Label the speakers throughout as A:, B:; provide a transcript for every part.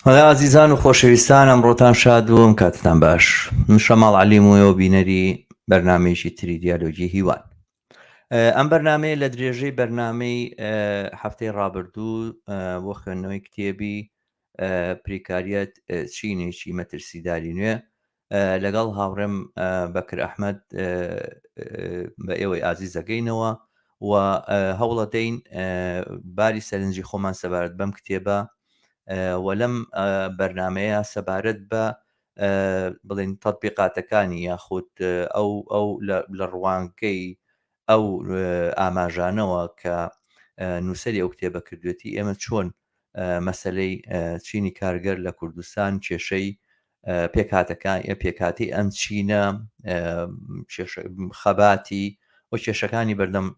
A: بەڵێ ئازیزان و خۆشەویستان ئەمڕۆتان شاد و ئەم کاتتان باش من شەماڵ عەلیم و ئێوە بینەری بەرنمەیەکی تری دیالۆگی هیوان ئەم بەرنمەیە لە درێژەی بەرنمەی هەفتەی ڕابردوو بۆ خوێندنەوەی کتێبی پریکاریەت چینێکی مەترسیداری نوێ لەگەڵ هاوڕێم بەکر ئەحمەد بە ئێوەی ئازیز دەگەینەوە و هەوڵەدەین باری سەرنجی خۆمان سەبارەت بەم کتێبە و لەم بەرنمەیە سەبارەت بە بڵێن تەطبیقاتەکانی یاخود ئەو ئەو لە ڕوانگەی ئەو ئاماژانەوە کە نووسری ئەو کتێبە کردوێتی ئێمە چۆن مەسلەی چینی کارگەر لە کوردستان کێشەی پێکهاتەکان پێکهاتەی ئەم چینە خەباتی و کێشەکانی بەردەم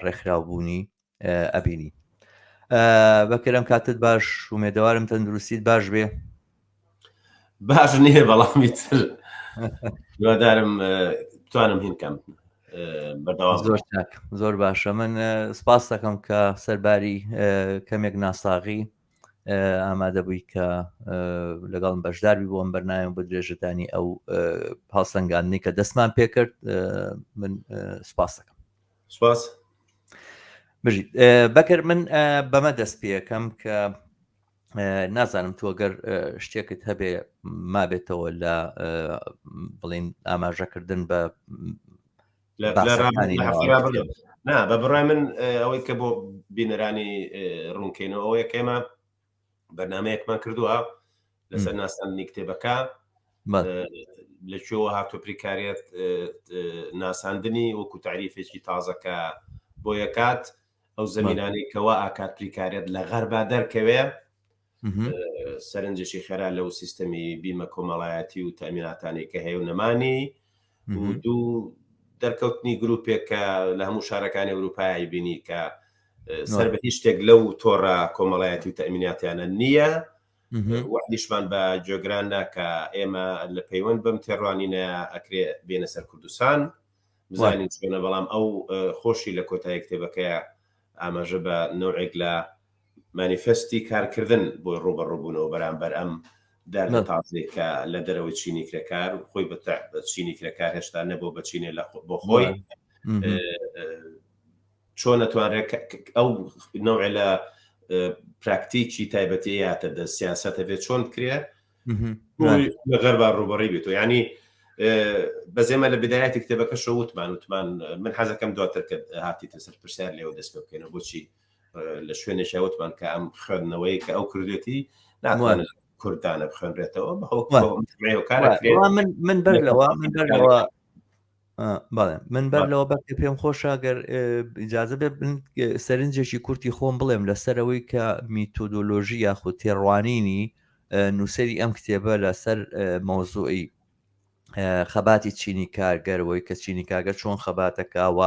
A: ڕێکخراوبوونی ئەبینی بەکرم کاتت باش ومێدەوارم تەندروستیت باش بێ
B: باش نییە بەڵامی تر هیوادارم بتوانم هینکەم بەردەوام
A: زۆر چاک زۆر باشە من سپاس دەکەم کە سەرباری کەمێک ناساغی ئامادە بووی کە لەگەڵم بەشداربی بۆ ئەم بەرنامە بۆ درێژەدانی ئەو هەڵسەنگاندنی کە دەستمان پێکرد من سپاس دەکەم
B: سپاس
A: بژیت بەکر من بەمە دەست پێەکەم کە نازانم تۆ گەر شتێکت هەبێ مابێتەوە لە بڵین ئاماژەکردن بە
B: نا بە بڕای من ئەوەی کە بۆ بینەرانی ڕوونکەینەوە ئەوەیە کە ئێمە بەرنمەیەکمان کردووە لەسەر ناساندنی کتێبەکە لە کوێوە هاتۆ پریکاریەت ناساندنی وەکو تعریفێکی تازەکە بۆ یەکات ئەو زمینانەی کەوا ئاکات پریکاریەت لە غەربا دەرکەوێ سەرنجێکی خێرا لەو سیستەمی بیمە کۆمەڵایەتی و تەمیناتانی کە هەیە و نەمانی و دوو دەرکەوتنی گروپێک کە لە هەموو شارەکانی ئەوروپای بینی کە سەر بە هیچ شتێک لەو تۆڕە کۆمەڵایەتی و تەمیناتیانە نییە وەحدیشمان بە جۆگران کە ئێمە لە پەیوەند بەم تێڕوانینە ئەکرێ بێنە سەر کوردستان بزانین چۆنە بەڵام ئەو خۆشی لە کۆتایی کتێبەکەیە ئاماژە بە نەوعێک لە مانیفێستی کارکردن بۆ ڕووبەڕووبوونەوە بەرامبەر ئەم دەردە تازەی کە لە دەرەوەی چینی کرێکار و خۆی بە چینی کرێکار هێشتا نەبوو بە چینێ لە بۆ خۆی چۆن نەتوانرێت ئەو نەوعێ لە پراکتیکی تایبەتی یاتە دە سیاسەتە بێت چۆن بکرێ لە غەربا ڕوبەڕی بێت و ینی بەزێمە لە بدایەتی کتێبەکەشەوە وتمان وتمان من حەزەکەم دواتر کە هاتیتە سەر پرسیار لێوە دەست پێ بکەینەوە بۆچی لە شوێنێکیا وتمان کە ئەم خوێندنەوەی کە ئەو کردێتی ناتوانێت کوردانە بخوێنرێتەوە
A: من من بەر لەوە من بەر لەوە بەڵێ من بەر لەوە بەکە پێم خۆشە گەر ئیجازە بێ سەرنجێکی کورتی خۆم بڵێم لەسەرەوەی کە میتۆدۆلۆژی یاخود تێڕوانینی نووسری ئەم کتێبە لەسەر مەوزوعی خەباتی چینی کارگەر وەی کە چینی کارگەر چۆن خەباتەکە و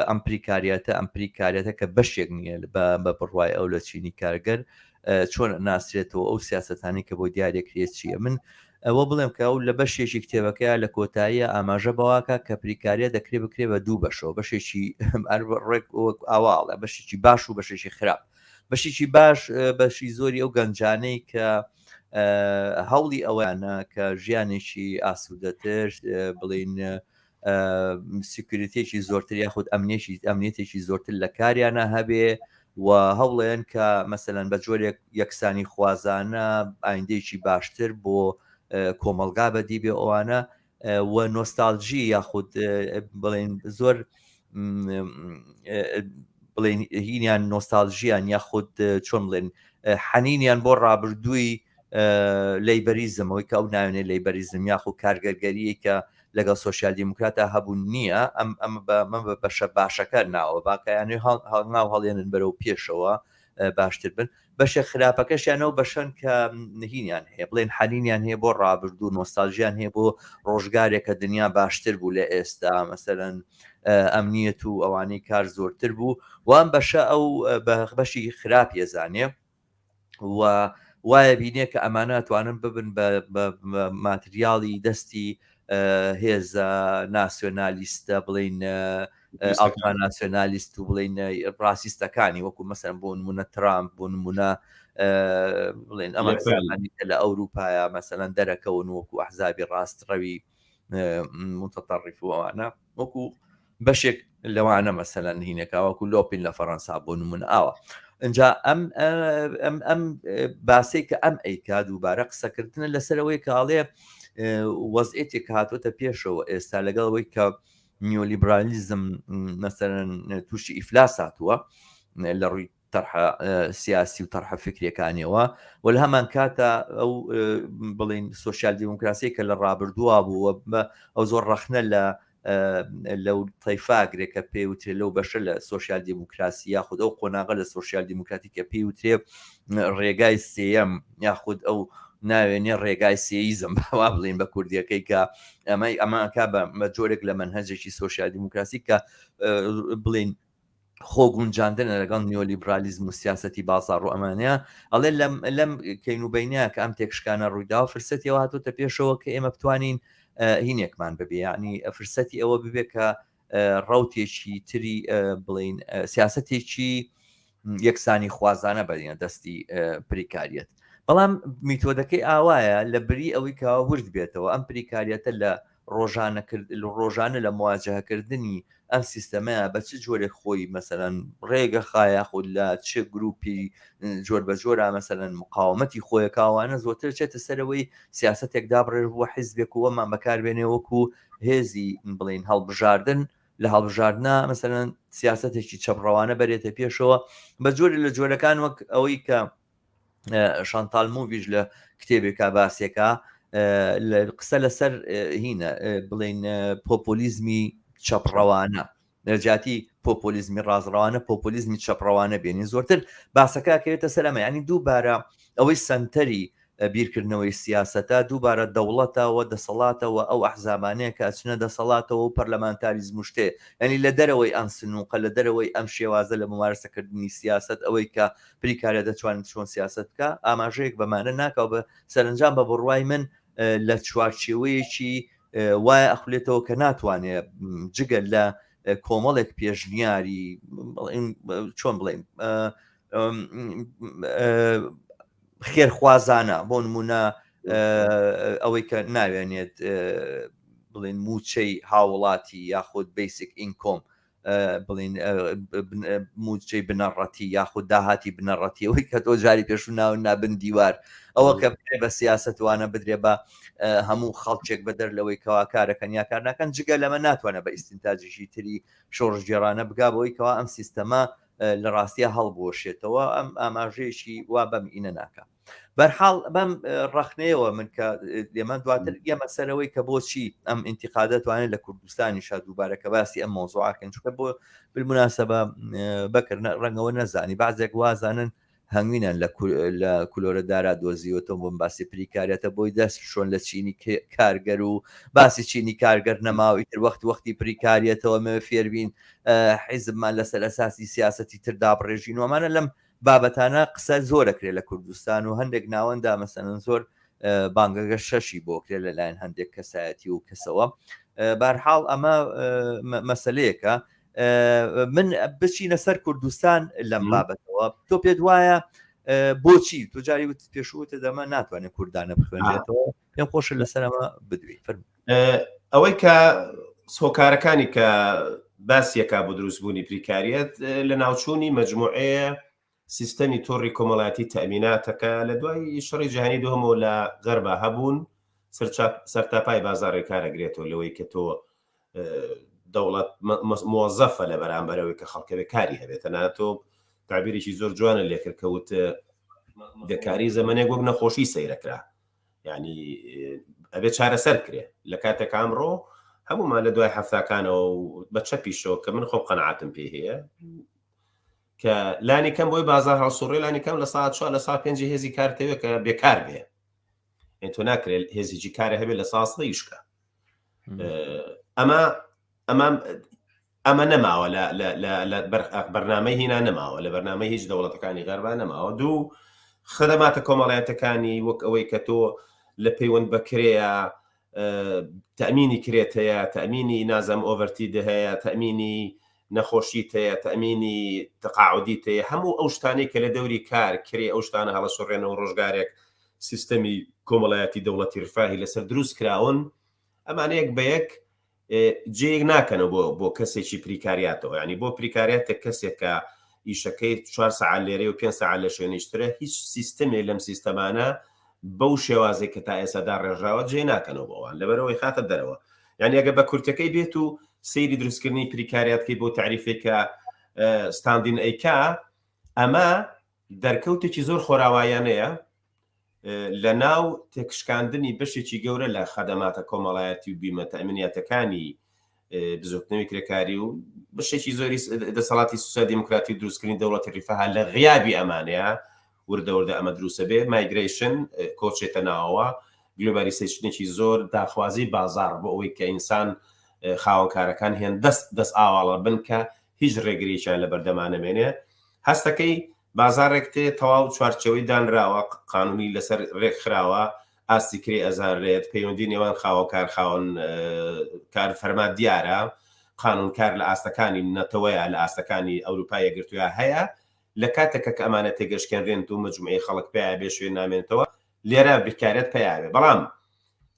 A: ئەم پریکاریاتە ئەم پریکاریاتە کە بەشێک نییە بە بڕوای ئەو لە چینی کارگەر چۆن ناسرێتەوە ئەو سیاستانی کە بۆ دیارێکرێت چییە من ئەوە بڵێم کە ئەو لە بەشێکی کتێبەکەی لە کۆتاییە ئاماژە بەواکە کە پریکاریە دەکرێت بکرێ بە دوو بەشەوە بەشێکی ڕێک ئاواڵە بەشێکی باش و بەشێکی خراپ بەشێکی باش بەشی زۆری ئەو گەنجانەی کە هەوڵی ئەویانە کە ژیانێکی ئاسوودەتر بڵین security ێکی زۆرتر یاخود ئەمنیەکی ئەمنیەتێکی زۆرتر لە کاریانە هەبێ و هەوڵێن کە مەسەلەن بە جۆرێک یەکسانی خوازانە ئایندەیەکی باشتر بۆ کۆمەڵگا بەدی بێ ئەوانە و نۆستالجی یاخود بڵێن زۆر بڵێن هینیان نۆستالژیان یاخود چۆن بڵێن حەنینیان بۆ ڕابردووی لەیبەریزم ئەوەی کە ئەو ناوێنێ لەیبەریزم یاخود کارگەرگەریە کە لەگەڵ سۆسیال دیموکراتا هەبوو نییە ئەم ئەم بە بەشە باشەکە ناوە باکەیانوی هەڵناو هەڵێنن بەرەو پێشەوە باشتر بن بەشە خراپەکەشیانەوە بەشەن کە نهینیان هەیە بڵێن حەنینیان هەیە بۆ ڕابردوو نۆستالژیان هەیە بۆ ڕۆژگارێک کە دنیا باشتر بوو لە ئێستا مەسەرەن ئەمنیەت و ئەوانەی کار زۆرتر بوو وام بەشە ئەو بەشی خراپ یەزانێ و وایە بینێ کە ئەمانە توانن ببن بە ماتریاڵی دەستی هێزە ناسیۆنالیستە بڵین ئەڵترا ناسیۆنالیست و بڵین ڕاستیستەکانی وەکو مەسەن بۆ نمونە ترامپ بۆ نمونە. بڵێن ئەمە کە لە ئەوروپایە مەسەلەن دەرەکەون وەکو ئەحزابی ڕاستڕەوی متطرف و ئەوانە وەکو بەشێک لەوانە مەسەلەن هینەکە وەکو لۆپین لە فەڕەنسا بۆ نمونە ئاوە اینجا ئەم ئەم ئەم باسێک کە ئەم ئەیکا دووبارە قسەکردنە لەسەرەوەی کاڵێ وەزعێتێک هاتۆتە پێشەوە ئێستا لەگەڵەوەی کە نیۆلیبرالیزم مەسەرەن تووشی ئیفلاس هاتووە لە ڕووی تەرحە سیاسی و تەرحە فکریەکانیەوە و لە هەمان کاتا ئەو بڵین سوسیال دیموکراسی کە لە ڕابردووە بوو ئەو زۆر ڕەخنە لە لەو تەیفاگرێ کە پێی وترێ لەو بەشە لە سوسیال دیموکراسی یاخود ئەو قۆناغە لە سوسیال دیموکراتی کە پێی وترێ ڕێگای سێیەم یاخود ئەو ناوێنێ ڕێگای سێیزم وا بڵین بە کوردیەکەی کە ئەمەی ئەمەکە بە جۆرێک لە مەنهەجێکی سوسیال دیموکراسی کە بڵین خۆ گونجاندنە لەگەڵ نیۆلیبرالیزم و سیاسەتی بازاڕ و ئەمانەیە ئەڵێ لەم لەم کەین و بینە کە ئەم تێکشکانە ڕوویداوە فرسەتی ئەوە هاتۆتە پێشەوە کە ئێمە بتوانین هینێکمان ببێ یعنی فرسەتی ئەوە ببێ کە ڕوتێکی تری بڵین سیاستێکی یەکسانی خوازانە بەرینە دەستی پریکاریەت بەڵام میتۆدەکەی ئاوایە لە بری ئەوەی کە ورد بێتەوە ئەم پریکاریەتە لە ڕۆژانە کرد ڕۆژانە لە مواجهەکردنی ئەم سیستەمەیە بە چ جۆرێک خۆی مەسەلەن ڕێگە خا یاخود لە چ گروپی جۆر بە جۆرا مەسەلەن مقاومەتی خۆیەکاوانە زۆرتر چێتە سەرەوەی سیاستێک دابڕێژ بووە حیزبێک و وەمان بەکاربێنێ وەکو هێزی بڵین هەڵبژاردن لە هەڵبژاردنا مەسەلەن سیاستێکی چەپڕەوانە بەرێتە پێشەوە بە جۆری لە جۆرەکان وەک ئەوەی کە شانتال موڤیش لە کتێبێکا باسێکا قسە لەسەر هینە بڵین پۆپۆلیزمی چەپڕەوانە لە جیاتی پۆپۆلیزمی ڕازڕەوانە پۆپۆلیزمی چەپڕەوانە بێنین زۆرتر باسەکە کەوێتە سەر ئەمە ینی دووبارە ئەوەی سنتەری بیرکردنەوەی سیاسەتە دووبارە دەوڵەتەوە دەسەڵاتەوە ئەو ئەحزابانەیە کە ئەچنە دەسەڵاتەوە و پەرلەمانتاریزم و شتێ یعنی لە دەرەوەی ئەم سنووقە لە دەرەوەی ئەم شێوازە لە ممارەسەکردنی سیاسەت ئەوەی کە پریکاریا دەتوانێت چۆن سیاسەت بکا ئاماژەیەک بەمانە ناکا و بە سەرنجام بە بڕوای من لە چوارچێوەیەکی وایە ئەخولێتەوە کە ناتوانێت جگە لە کۆمەڵێک پێشنیاری چۆن بڵێم خێرخوازانە بۆ نمونە ئەوەی کە ناوێنێت بڵێن موچەی هاوڵاتی یاخود basic income بڵین موچەی بنەڕەتی یاخود داهاتی بنەڕەتی ئەوەی کە تۆ جاری پێشوو ناو نابن دیوار ئەوە کە بدرێ بە سیاسەتوانە بدرێ بە هەموو خەڵکێک بەدەر لەوەی کەوا کارەکەن یا کار ناکەن جگە لەمە ناتوانێت بە ئیستنتاجێکی تری شۆڕشگێڕانە بگا بەوەی کەوا ئەم سیستەمە لە ڕاستیە هەڵبوەشێتەوە ئەم ئاماژەیەکی وا بەم ئینە ناکە بەرحاڵ بەم ڕەخنەیەوە من کە ئێمە دواتر ئێمە سەرەوەی کە بۆچی ئەم ئینتیقادە توانێت لە کوردستانی شا دووبارە کە باسی ئەم مۆزوعاکەن چونکە بۆ بالمناسبە بەکر ڕەنگەوە نەزانی بعضێک وازانن هەنگوینان لە کولۆرە دارا دۆزیوەتەوە بۆم باسی پریکاریەتە بۆی دەست شۆن لە چینی کارگەر و باسی چینی کارگەر نەماوی تر وەخت وەختی پریکاریەتەوە مە فێربین حیزبمان لەسەر ئەساسی سیاسەتی تر دابڕێژین وەمانە لەم بابەتانە قسە زۆر ئەکرێت لە کوردستان و هەندێک ناوەندا مەسەلەن زۆر بانگەگە شەشی بۆ کرێت لەلایەن هەندێک کەسایەتی و کەسەوە بارحاڵ ئەمە مەسلەیەکە من بچینە سەر کوردستان لەم بابەتەوە تۆ پێت وایە بۆچی تۆ جاری وت پێشووتە دەمە ناتوانێت کوردانە بخوێنێتەوە پێم خۆشە لەسەر ئەمە بدوێی فەرموو.
B: ئەوەی کە هۆکارەکانی کە باسیەکە بۆ دروستبوونی پریکاریەت لە ناوچوونی مجموعەیە سیستەمی تۆڕی کۆمەڵایەتی تەمیناتەکە لە دوای شەڕی جیهانی دووەمەوە لە غەربا هەبوون سەرتاپای بازاڕی کارەگرێتەوە لەوەی کە تۆ دەوڵەت مۆزەفە لە بەرامبەرەوەی کە خەڵکەوێ کاری هەبێت تەنانەت تۆ تعبیرێکی زۆر جوانە لێکرد کەوت بێکاری زەمەنێک وەک نەخۆشی سەیرەکرا ینی ئەبێ چارەسەر کرێ لە کاتێک ئەمڕۆ هەمومان لە دوای هەفتاکانەوە و بە چەپیشەوە کە من خۆم قەنعاتم پێ هەیە کە لانی کەم بۆی بازار هەڵسوڕێ لانی کەم لە ساعت 4 لە سا پێنج هێزی کارتەوێ کە بێکار بێ تۆ ناکرێت هێزێکی کارە هەبێت لە ساسە یشکە ئەمە ئەمە ئەمە نەماوە لە بەرنامەی هینا نەماوە لە بەرنامەی هیچ دەوڵەتەکانی غەربا نەماوە دوو خدەماتە کۆمەڵایەتەکانی وەک ئەوەی کە تۆ لە پەیوەند بەکرێە تەمینی کرێت هەیە تەمینی نازم ئۆڤەرتی هەیە تەمینی نەخۆشیت هەیە، تەئمینی تەقاعودیت هەیە، هەموو ئەو شتانەی کە لە دەوری کار کرێ ئەو شتانە هەڵەسوڕێنەوە ڕۆژگارێک سیستەمی کۆمەڵایەتی دەوڵەتی ڕفاهی لەسەر دروست کراون ئەمانە یەک بە یەک جێیەک ناکەنەوە بۆ بۆ کەسێکی پریکاریاتەوە ینی بۆ پریکاریاتێک کەسێک کە ئیشەکەی چوار سەعات لێرەی و پێنج سەعات لە شوێنیشترە هیچ سیستمێ لەم سیستەمانە بەو شێوازێک کە تا ئێستا داڕێژراوە جێ ناکەنەوە بۆ ئەوان لەبەرەوەی خاتە دەرەوە یعنی ئەگە بە کورتەکەی بێت و سەیری دروستکردنی پریکاریاتکەی بۆ تعریفێک کە ستاندین ئەیکا ئەمە دەرکەوتێکی زۆر خۆراوایانەیە لە ناو تێکشکاندنی بەشێکی گەورە لە خەدەماتە کۆمەڵایەتی و بیمە تەئمینیاتەکانی بزوتنەوەی کرێکاری و بەشێکی زۆری دەسەڵاتی سوسیال دیموکراتی و دروستکردنی دەوڵەتی ڕیفاها لە غیابی ئەمانەیە وردە وردە ئەمە دروستە بێ migration کۆچێتە ناوەوە globalization ێکی زۆر داخوازی بازار بۆ ئەوەی کە ئینسان خاوەنکارەکان هێن دەست دەست ئاواڵە بن کە هیچ ڕێگرییان لە بەردەمانەمێنێ هەستەکەی بازاڕێک تێ تەواو چوارچێوەی دانراوە، قانونی لەسەر رێکخراوە، ئاستی کرێ ئەزانرێت، پەیوەندی نێوان خاوەنکار خاوەن کار فەرما دیارە، قانون کار لە ئاستەکانی نەتەوەیە لە ئاستەکانی ئەوروپای یەکگرتوویا هەیە، لە کاتێکە کە ئەمانە تێگەشکێنرێنت و مەجموعەی خەڵک پیا بێ شوێن نامێنێتەوە لێرە بیرکاریەت پیا بێ بەڵام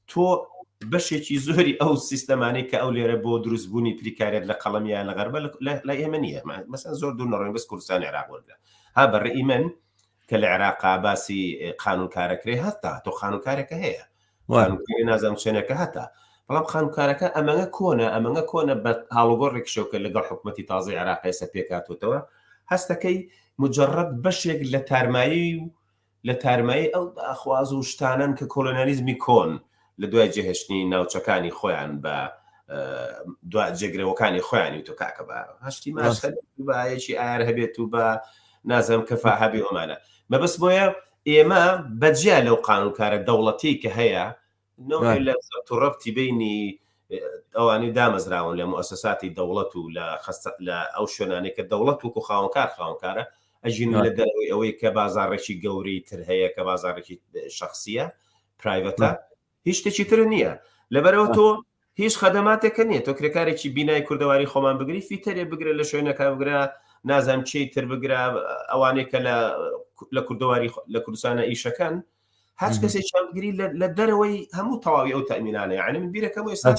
B: تۆ بەشێکی زۆری ئەو سیستەمانەی کە ئەو لێرە بۆ دروستبوونی پریکاریەت لە قەڵەمیان لە غەربە لە ئێمە نییە مەسەن زۆر دوور نەڕۆین بەس کوردستانی عێراق وەرگرە ها بە ڕێی من کە لە عێراقا باسی قانونکارەکرێ هەتا تۆ قانونکارەکە هەیە قانونکاری نازانم چێنەکە هەتا بەڵام قانونکارەکە ئەمەگە کۆنە ئەمەگە کۆنە بە ئاڵوگۆڕێک شەوکە لەگەڵ حکوومەتی تازەی عێراق ئێستا پێکهاتووەتەوە هەستەکەی مجرد بەشێک لە تارمایی و لە تارمایی ئەو داخواز و شتانەن کە کۆلۆنیالیزمی کۆن لە دوای جێهێشتنی ناوچەکانی خۆیان بە دوا جێگرەوەکانی خۆیانی وتۆ کاکە بە هەشتی ماش بە یەکی ئایار هەبێت و بە نازم کەفا هەبێ ئەمانە مەبەست بۆیە ئێمە بەجیا لەو قانونکارە دەوڵەتی کە هەیە نەوعێ لە زەبت و ڕەبتی بەینی ئەوانەی دامەزراون لە موئەسەساتی دەوڵەت و لە خەستە لە ئەو شوێنانەی کە دەوڵەت وەکو خاوەنکار خاوەنکارە ئەژین لە دەرەوەی ئەوەی کە بازاڕێکی گەورەی تر هەیە کە بازاڕێکی شخصیە private ە هیچ شتێکی تر نییە لەبەرەوە تۆ هیچ خەدەماتێکە نییە تۆ کرێکارێکی بینای کوردەواری خۆمان بگری فیتەرێ بگرە لە شوێنەکە بگرە نازانم چی تر بگرە ئەوانەی کە لە لە کوردەواری لە کوردستانە ئیشەکەن هەچ کەسێکیان بگری لە دەرەوەی هەموو تەواوی ئەو تەمینانە یعنی من بیرەکەم ئێستا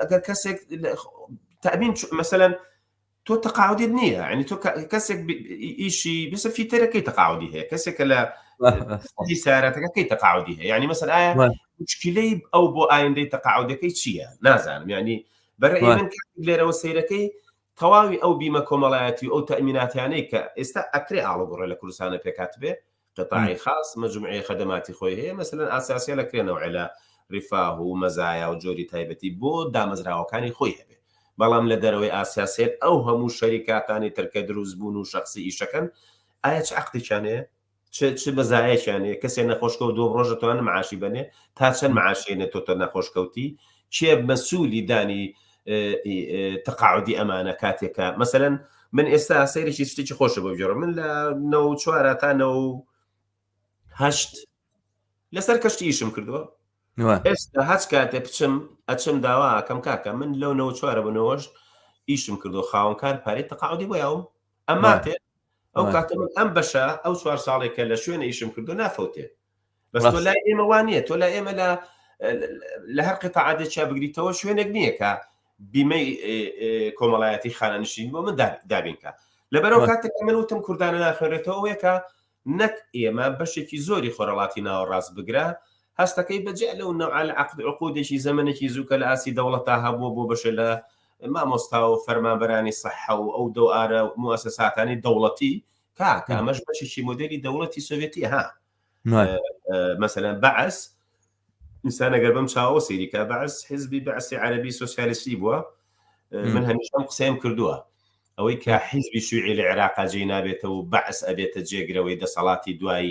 B: ئەگەر کەسێک تەمین مەسەلەن تۆ تەقاعدیت نییە ینی تۆ کەسێک ئیشی بسە فیتەرەکەی تەقاعدی هەیە کەسێک کە لە سارەتەکەی تەقاعدی هەیە ینی مەسەر ئایا مشکلەی ئەو بۆ ئایندەی تەقاعدەکەی چییە نازانم ینی بەرەی من لێرەوە سەیرەکەی تەواوی ئەو بیمە کۆمەڵایەتی و ئەو تەئمیناتیانەی کە ئێستا ئەکرێ ئاڵوگوڕێ لە کوردستانە پێکهاتبێ، قطاعی خاص مەجموعەی خەدەماتی خۆی هەیە، مەسەلەن ئاساسیە لە کرێ نەوعێ لە ریفاه و مەزایا و جۆری تایبەتی بۆ دامەزراوەکانی خۆی هەبێ، بەڵام لە دەرەوەی ئاسیاسێل ئەو هەموو شەریکاتانی تر کە دروست بوون و شەخسی ئیشەکەن ئایا چ عەقدێکیان هەیە؟ چ چ مەزایەکیان هەیە؟ کەسێ نەخۆش کەوت دووەم ڕۆژ دەتوانن معاشی بەنێ؟ تا چەند معاشی هێنێ تۆ تۆ نەخۆش کەوتی؟ کێ مەسوولی دانی تەقاعدی ئەمانە کاتێکە مەسەلەن من ئێستا سەیرێکی شتێکی خۆشە بۆ بگێڕم من لە 94 تا 98 لەسەر کەشتی ئیشم کردووە ئێستا هەچ کاتێ بچم ئەچم داوا ئەکەم کاکە من لەو 94 بۆ 98 ئیشم کردو خاوەنکار پارەی تەقاعدی بۆ یاوم ئەمما تێ ئەو کاتە من ئەم بەشە ئەو چوار ساڵێک کە لە شوێنە ئیشم کردو نافەوتێ بەس تۆ لای ئێمە وان نییە تۆ لای ئێمە لە لە هەر قیتاعاتێکیا بگریتەوە شوێنێک نییە کە بیمەی کۆمەڵایەتی خانەنشین بۆ من دابینکە لەبەرەوە کاتێک من وتم کوردانە ناخوێنرێتەوە ئەوەیە کە نەک ئێمە بەشێکی زۆری خۆرەڵاتی ناوەڕاست بگرە هەستەکەی بەجیا لەو نەوعە لە عەقد عقودێکی زەمەنێکی زوو کە لە ئاستی دەوڵەتا هەبووە بۆ بەشێ لە مامۆستا و فەرمانبەرانی سەحە و ئەو دەوئارە موئەسەساتانی دەوڵەتی کاکە ئەمەش بەشێکی مۆدێلی دەوڵەتی سۆڤێتیە ها مەسەلەن بەعس ئینسان ئەگەر بەم چاوە سەیری کا بەعس حزبی بەعسی عەرەبی سۆسیالیستی بووە من هەمیشەم قسەیم کردووە ئەوەی کە حیزبی شوعی لە عێراقا جێی نابێتەوە و بەعس ئەبێتە جێگرەوەی دەسەڵاتی دوای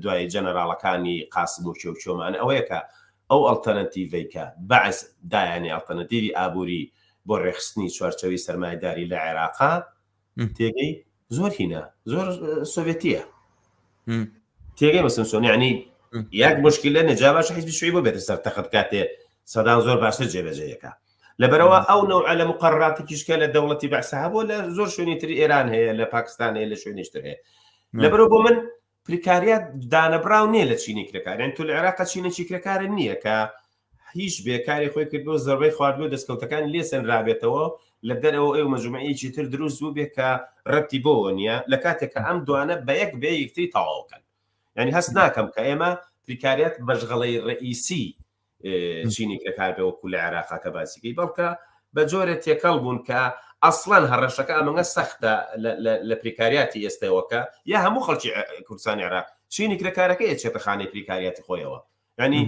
B: دوای جەنەراڵەکانی قاسم و کێو کێومان ئەوەیە کە ئەو ئەڵتەرنەتیڤەی کە بەعس دایانی ئەڵتەرنەتیڤی ئابووری بۆ ڕێکخستنی چوارچەوەی سەرمایەداری لە عێراقا تێگەی زۆر هینە زۆر سۆڤێتیە تێگەی مەسن چۆن یعنی یەک مشکلە نەجا باشە حیزبی شوعی بۆ بێتە سەر تەخت کاتێ سەدان زۆر باشتر جێبەجێیەکە. لەبەرەوە ئەو نەوعە لە مقرراتێکیش کە لە دەوڵەتی بەعسە هەبوو لە زۆر شوێنی تری ئێران هەیە لە پاکستان هەیە لە شوێنیش تر هەیە لەبەرەوە بۆ من پریکاریات دانەبراو نییە لە چینی کرێکار یان تۆ لە عێراق چینێکی کرێکارە نییە کە هیچ بێکاری خۆی کردو زەربەی خواردووە دەستکەوتەکانی لێ سەنرابێتەوە لە دەرەوە ئەو مەجموعەیەکی تر دروست بوو بێ کە رەبتی بۆوە نییە لە کاتێک کە ئەم دوانە بە یەک بێ یەکتری تەواوکەن یعنی هەست ناکەم کە ئێمە پریکاریات مەشغەڵەی ڕئیسی چینی کرێکار بێ وەکو لە عێراقا کە باسیکەی بەڵکە بە جۆرە تێکەڵ بوون کە ئەسڵەن هەڕەشەکە ئەمەنگە سەختە لە پریکاریاتی ئێستەوەکە یا هەموو خەڵکی کوردستانی عێراق چینی کرێکارەکە ئەچێتە خانەی پریکاریاتی خۆیەوە ینی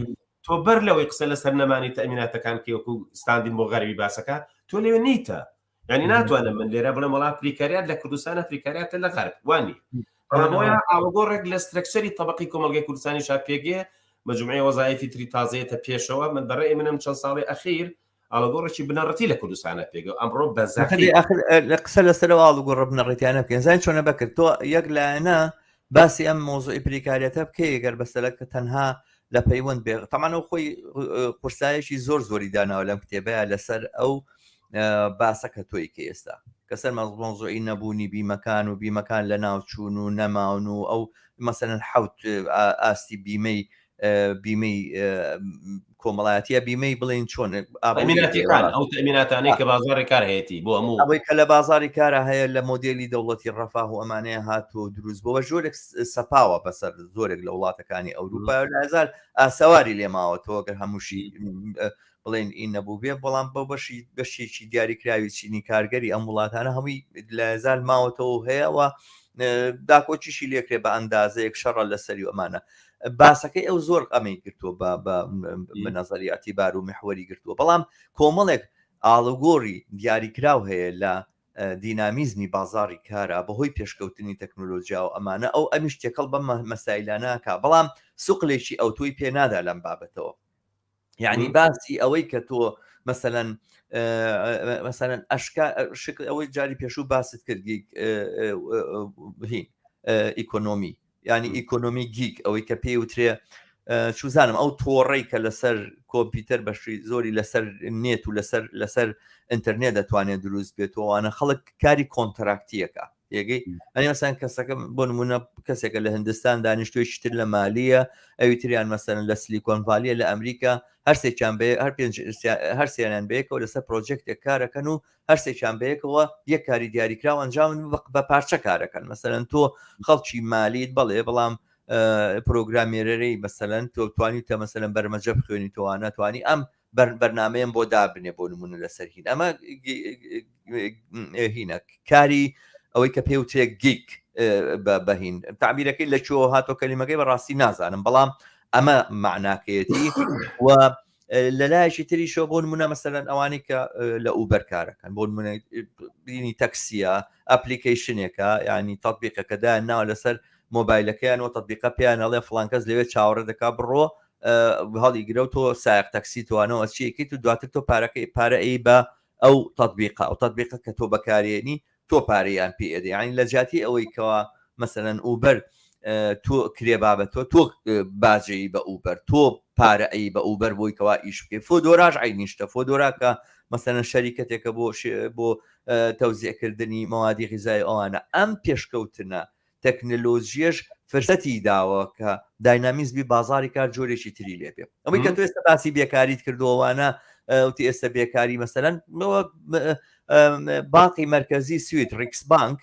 B: تۆ بەر لەوەی قسە لەسەر نەمانی تەمیناتەکان کە وەکو ستاندین بۆ غەربی باسەکە تۆ لەوێ نیتە ینی ناتوانم من لێرە بڵێم وڵا پریکاریات لە کوردستانە پریکاریاتە لە غەرب وانی بەڵام ئاڵوگۆڕێک لە structure ی طبقی کۆمەڵگەی کوردستانی شا پێگێ مجموعەی وەزایفی تری تازەیەتە پێشەوە من بەڕێ منم چەند ساڵی ئەخیر ئاڵوگۆڕێکی بنەڕەتی لە کوردستانە پێگە ئەمڕۆ
A: بەزەخی لە قسە لەسەرەوە ئاڵوگۆڕە بنەڕەتیانە بکەین زانین چۆنە بەکرد تۆ یەک لایەنە باسی ئەم مۆزوعی پریکاریەتە بکەی گەر بەسەلە کە تەنها لە پەیوەند بێ تەمانەوە خۆی قورسایەکی زۆر زۆری داناوە لەم کتێبەیە لەسەر ئەو باسە کە تۆی کە ئێستا کە سەر مەزمۆزوعی نەبوونی بیمەکان و بیمەکان لە ناوچوون و نەماون و ئەو مەسەن حوت ئاستی بیمەی بیمەی کۆمەڵایەتیە بیمەی بڵین چۆن
B: ئەو تەمیناتانەی کە بازاری کار هەیەی بۆ هەموو
A: ئەوەی کە لە بازاری کارە هەیە لە مۆدێلی دەوڵەتی ڕەفاه و ئەمانەیە هاتووە و دروست بۆ بە جۆرێک سەپاوە بەسەر زۆرێک لە وڵاتەکانی ئەوروپا لازار ئاسەواری لێماوەتەوە گەر هەمووشی بڵێن ئی نەبوو بێ بەڵام بە بەشی بەشێکی دیاریکراوی چینی کارگەری ئەم وڵاتانە هەمووی لەزال ماوەتەوە هەیە و داکۆکیشی لێکرێ بە ئەندازەیەک شەڕە لەسەری ئەمانە باسەکەی ئەو زۆر ئەمەی گرتووە بە نظری اعتبار و محوەری گرتووە بەڵام کۆمەڵێک ئاڵوگۆڕی دیاریکراو هەیە لە دینامیزمی بازاری کارە بەهۆی پێشکەوتنی تەکنۆلۆژیا و ئەمانە ئەو ئەمیش تێکەڵ بەم مەسایلانەکە بەڵام سوقلێکی ئەوتۆی پێ نادا لەم بابەتەوە یعنی باسی ئەوەی کە تۆ مەسەەن مەسەەن ئەشکا شکل ئەوەی جاری پێشوو باست کرد gig هین economy ینی ئیکۆنۆمی gig ئەوەی کە پێی وترێ چوزانم ئەو تۆڕەی کە لەسەر کۆمپیوتەر بەشی زۆری لەسەر نێت و لەسەر لەسەر ئینتەرنێت دەتوانێت دروست بێتەوەوانە خەڵک کاری کۆنتراکتیەکە تێگەی ئەنی مەسەن کەسەکە بۆ نمونە کەسێکە لە هندستان دانیشتوێکی تر لە مالیە ئەوی تریان مەسەن لە سلیکۆن ڤالیە لە ئەمریکا هەرسێکیان بێ هەر پێنج هەرسیانیان بەیەکەوە لەسەر پرۆجێکتێک کارەکەن و هەرسێکیان بەیەکەوە یەک کاری دیاریکراو ئەنجام بە پارچە کارەکەن مەسەلەن تۆ خەڵکی مالیت بەڵێ بەڵام پرۆگرامێرەرەی مەسەلەن تۆ توانی تە مەسەلەن بەرمەجە بخوێنی تۆوانە توانی ئەم بەرنمەیەم بۆ دابنێ بۆ نمونە لەسەر هین ئەمە هینە کاری ئەوەی کە پێوترێ gig بەهین تعبیرەکەی لە کوێوە هاتۆ کەلیمەکەی بەڕاستی نازانم بەڵام ئەمە معناکەیەتی و لەلایەکی تریشەوە بۆ نمونە مەسەلەن ئەوانەی کە لە ئوبەر کارەکەن بۆ نمونە بینی تەکسیە application ێکە ینی تەطبیقەکە دایان ناوە لەسەر مۆبایلەکەیان و تەطبیقە پێیان ئەڵێ فڵان کەس لەوێ چاوەڕێ دەکا بڕۆ هەڵی گرە و تۆ سایق تەکسی توانەوە چیەکەیت و دواتر تۆ پارەکەی پارە ئەی بە ئەو تەطبیقە ئەو تەطبیقە کە تۆ بەکارێنی تۆ پارەیان پێ ئەدەی یانی لە جیاتی ئەوەی کەوا مەسەلەن ئوبەر تۆ کرێ بابە تۆ تۆ باجەی بە ئوبەر تۆ پارە ئەی بە ئوبەر بۆی کەوا ئیش بکەی فۆدۆراش عینیشتە فۆدۆرا کە مەسەلەن شەریکەتێکە بۆ بۆ تەوزیعکردنی مەوادی غیزای ئەوانە ئەم پێشکەوتنە تەکنەلۆژیەش فرسەتی داوە کە داینامیزمی بازاری کار جۆرێکی تری لێ بێ ئەوەی کە تۆ ئێستا باسی بێکاریت کردووانە وتی ئێستا بێکاری مەسەلەن باقی مرکزی سوید ڕیکس بانک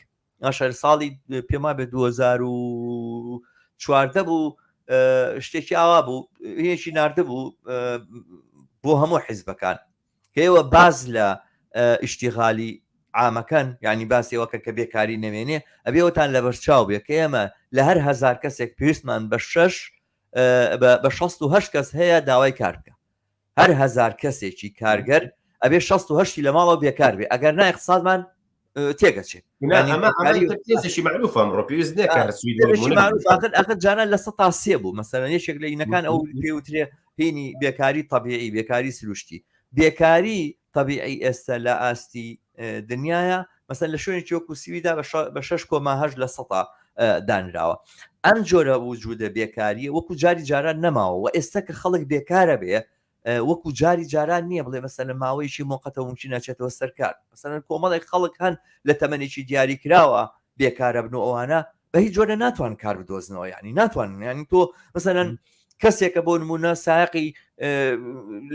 A: ئەشەر ساڵی پێما بێ 2014 بوو شتێکی ئاوا بوو هیچی نردبوو بۆ هەموو حیزبەکان کە ئێوە باز لە ئیشتیغالی عامەکەن یعنی باسی ئەوە کە بێکاری نەمێنێ ئەبێ ئەوتان لەبەرچاو بێ کە ئێمە لە هەر هەزار کەسێک پێویستمان بە شەش بە 68 کەس هەیە داوای کار بکە هەر هەزار کەسێکی کارگەر ئەبێ 68 لە ماڵەوە بێکار بێ ئەگەر نا اقتصادمان تێگەچێت جانە لە سە سێ بوو مەسەلەن یەکێک لە ئینەکان ئەو پێوترێ هینی بێکاری طببیعی بێکاری سروشتی بێکاری طببیعی ئێستا لە ئاستی دنیاە مەسەن لە شوێنێکی وەکو سویدا بە شش کۆما هەش لە سەتا دانراوە ئەم جۆرە وجودە بێکاریە وەکو جاری جاران نەماوە و ئێستا کە خەڵک بێکارە بێ. وەکو جاری جاران نییە بڵێ مەسەلەن ماوەیەکی مۆقەتە ممکن ناچێتەوە سەر کار مەسەلەن کۆمەڵێک خەڵک هەن لە تەمەنێکی دیاری کراوە بێکارە بن و ئەوانە بە هیچ جۆرە ناتوان کار بدۆزنەوە یعنی ناتوان یعنی تۆ مەسەلەن کەسێکە بۆ نمونە ساقی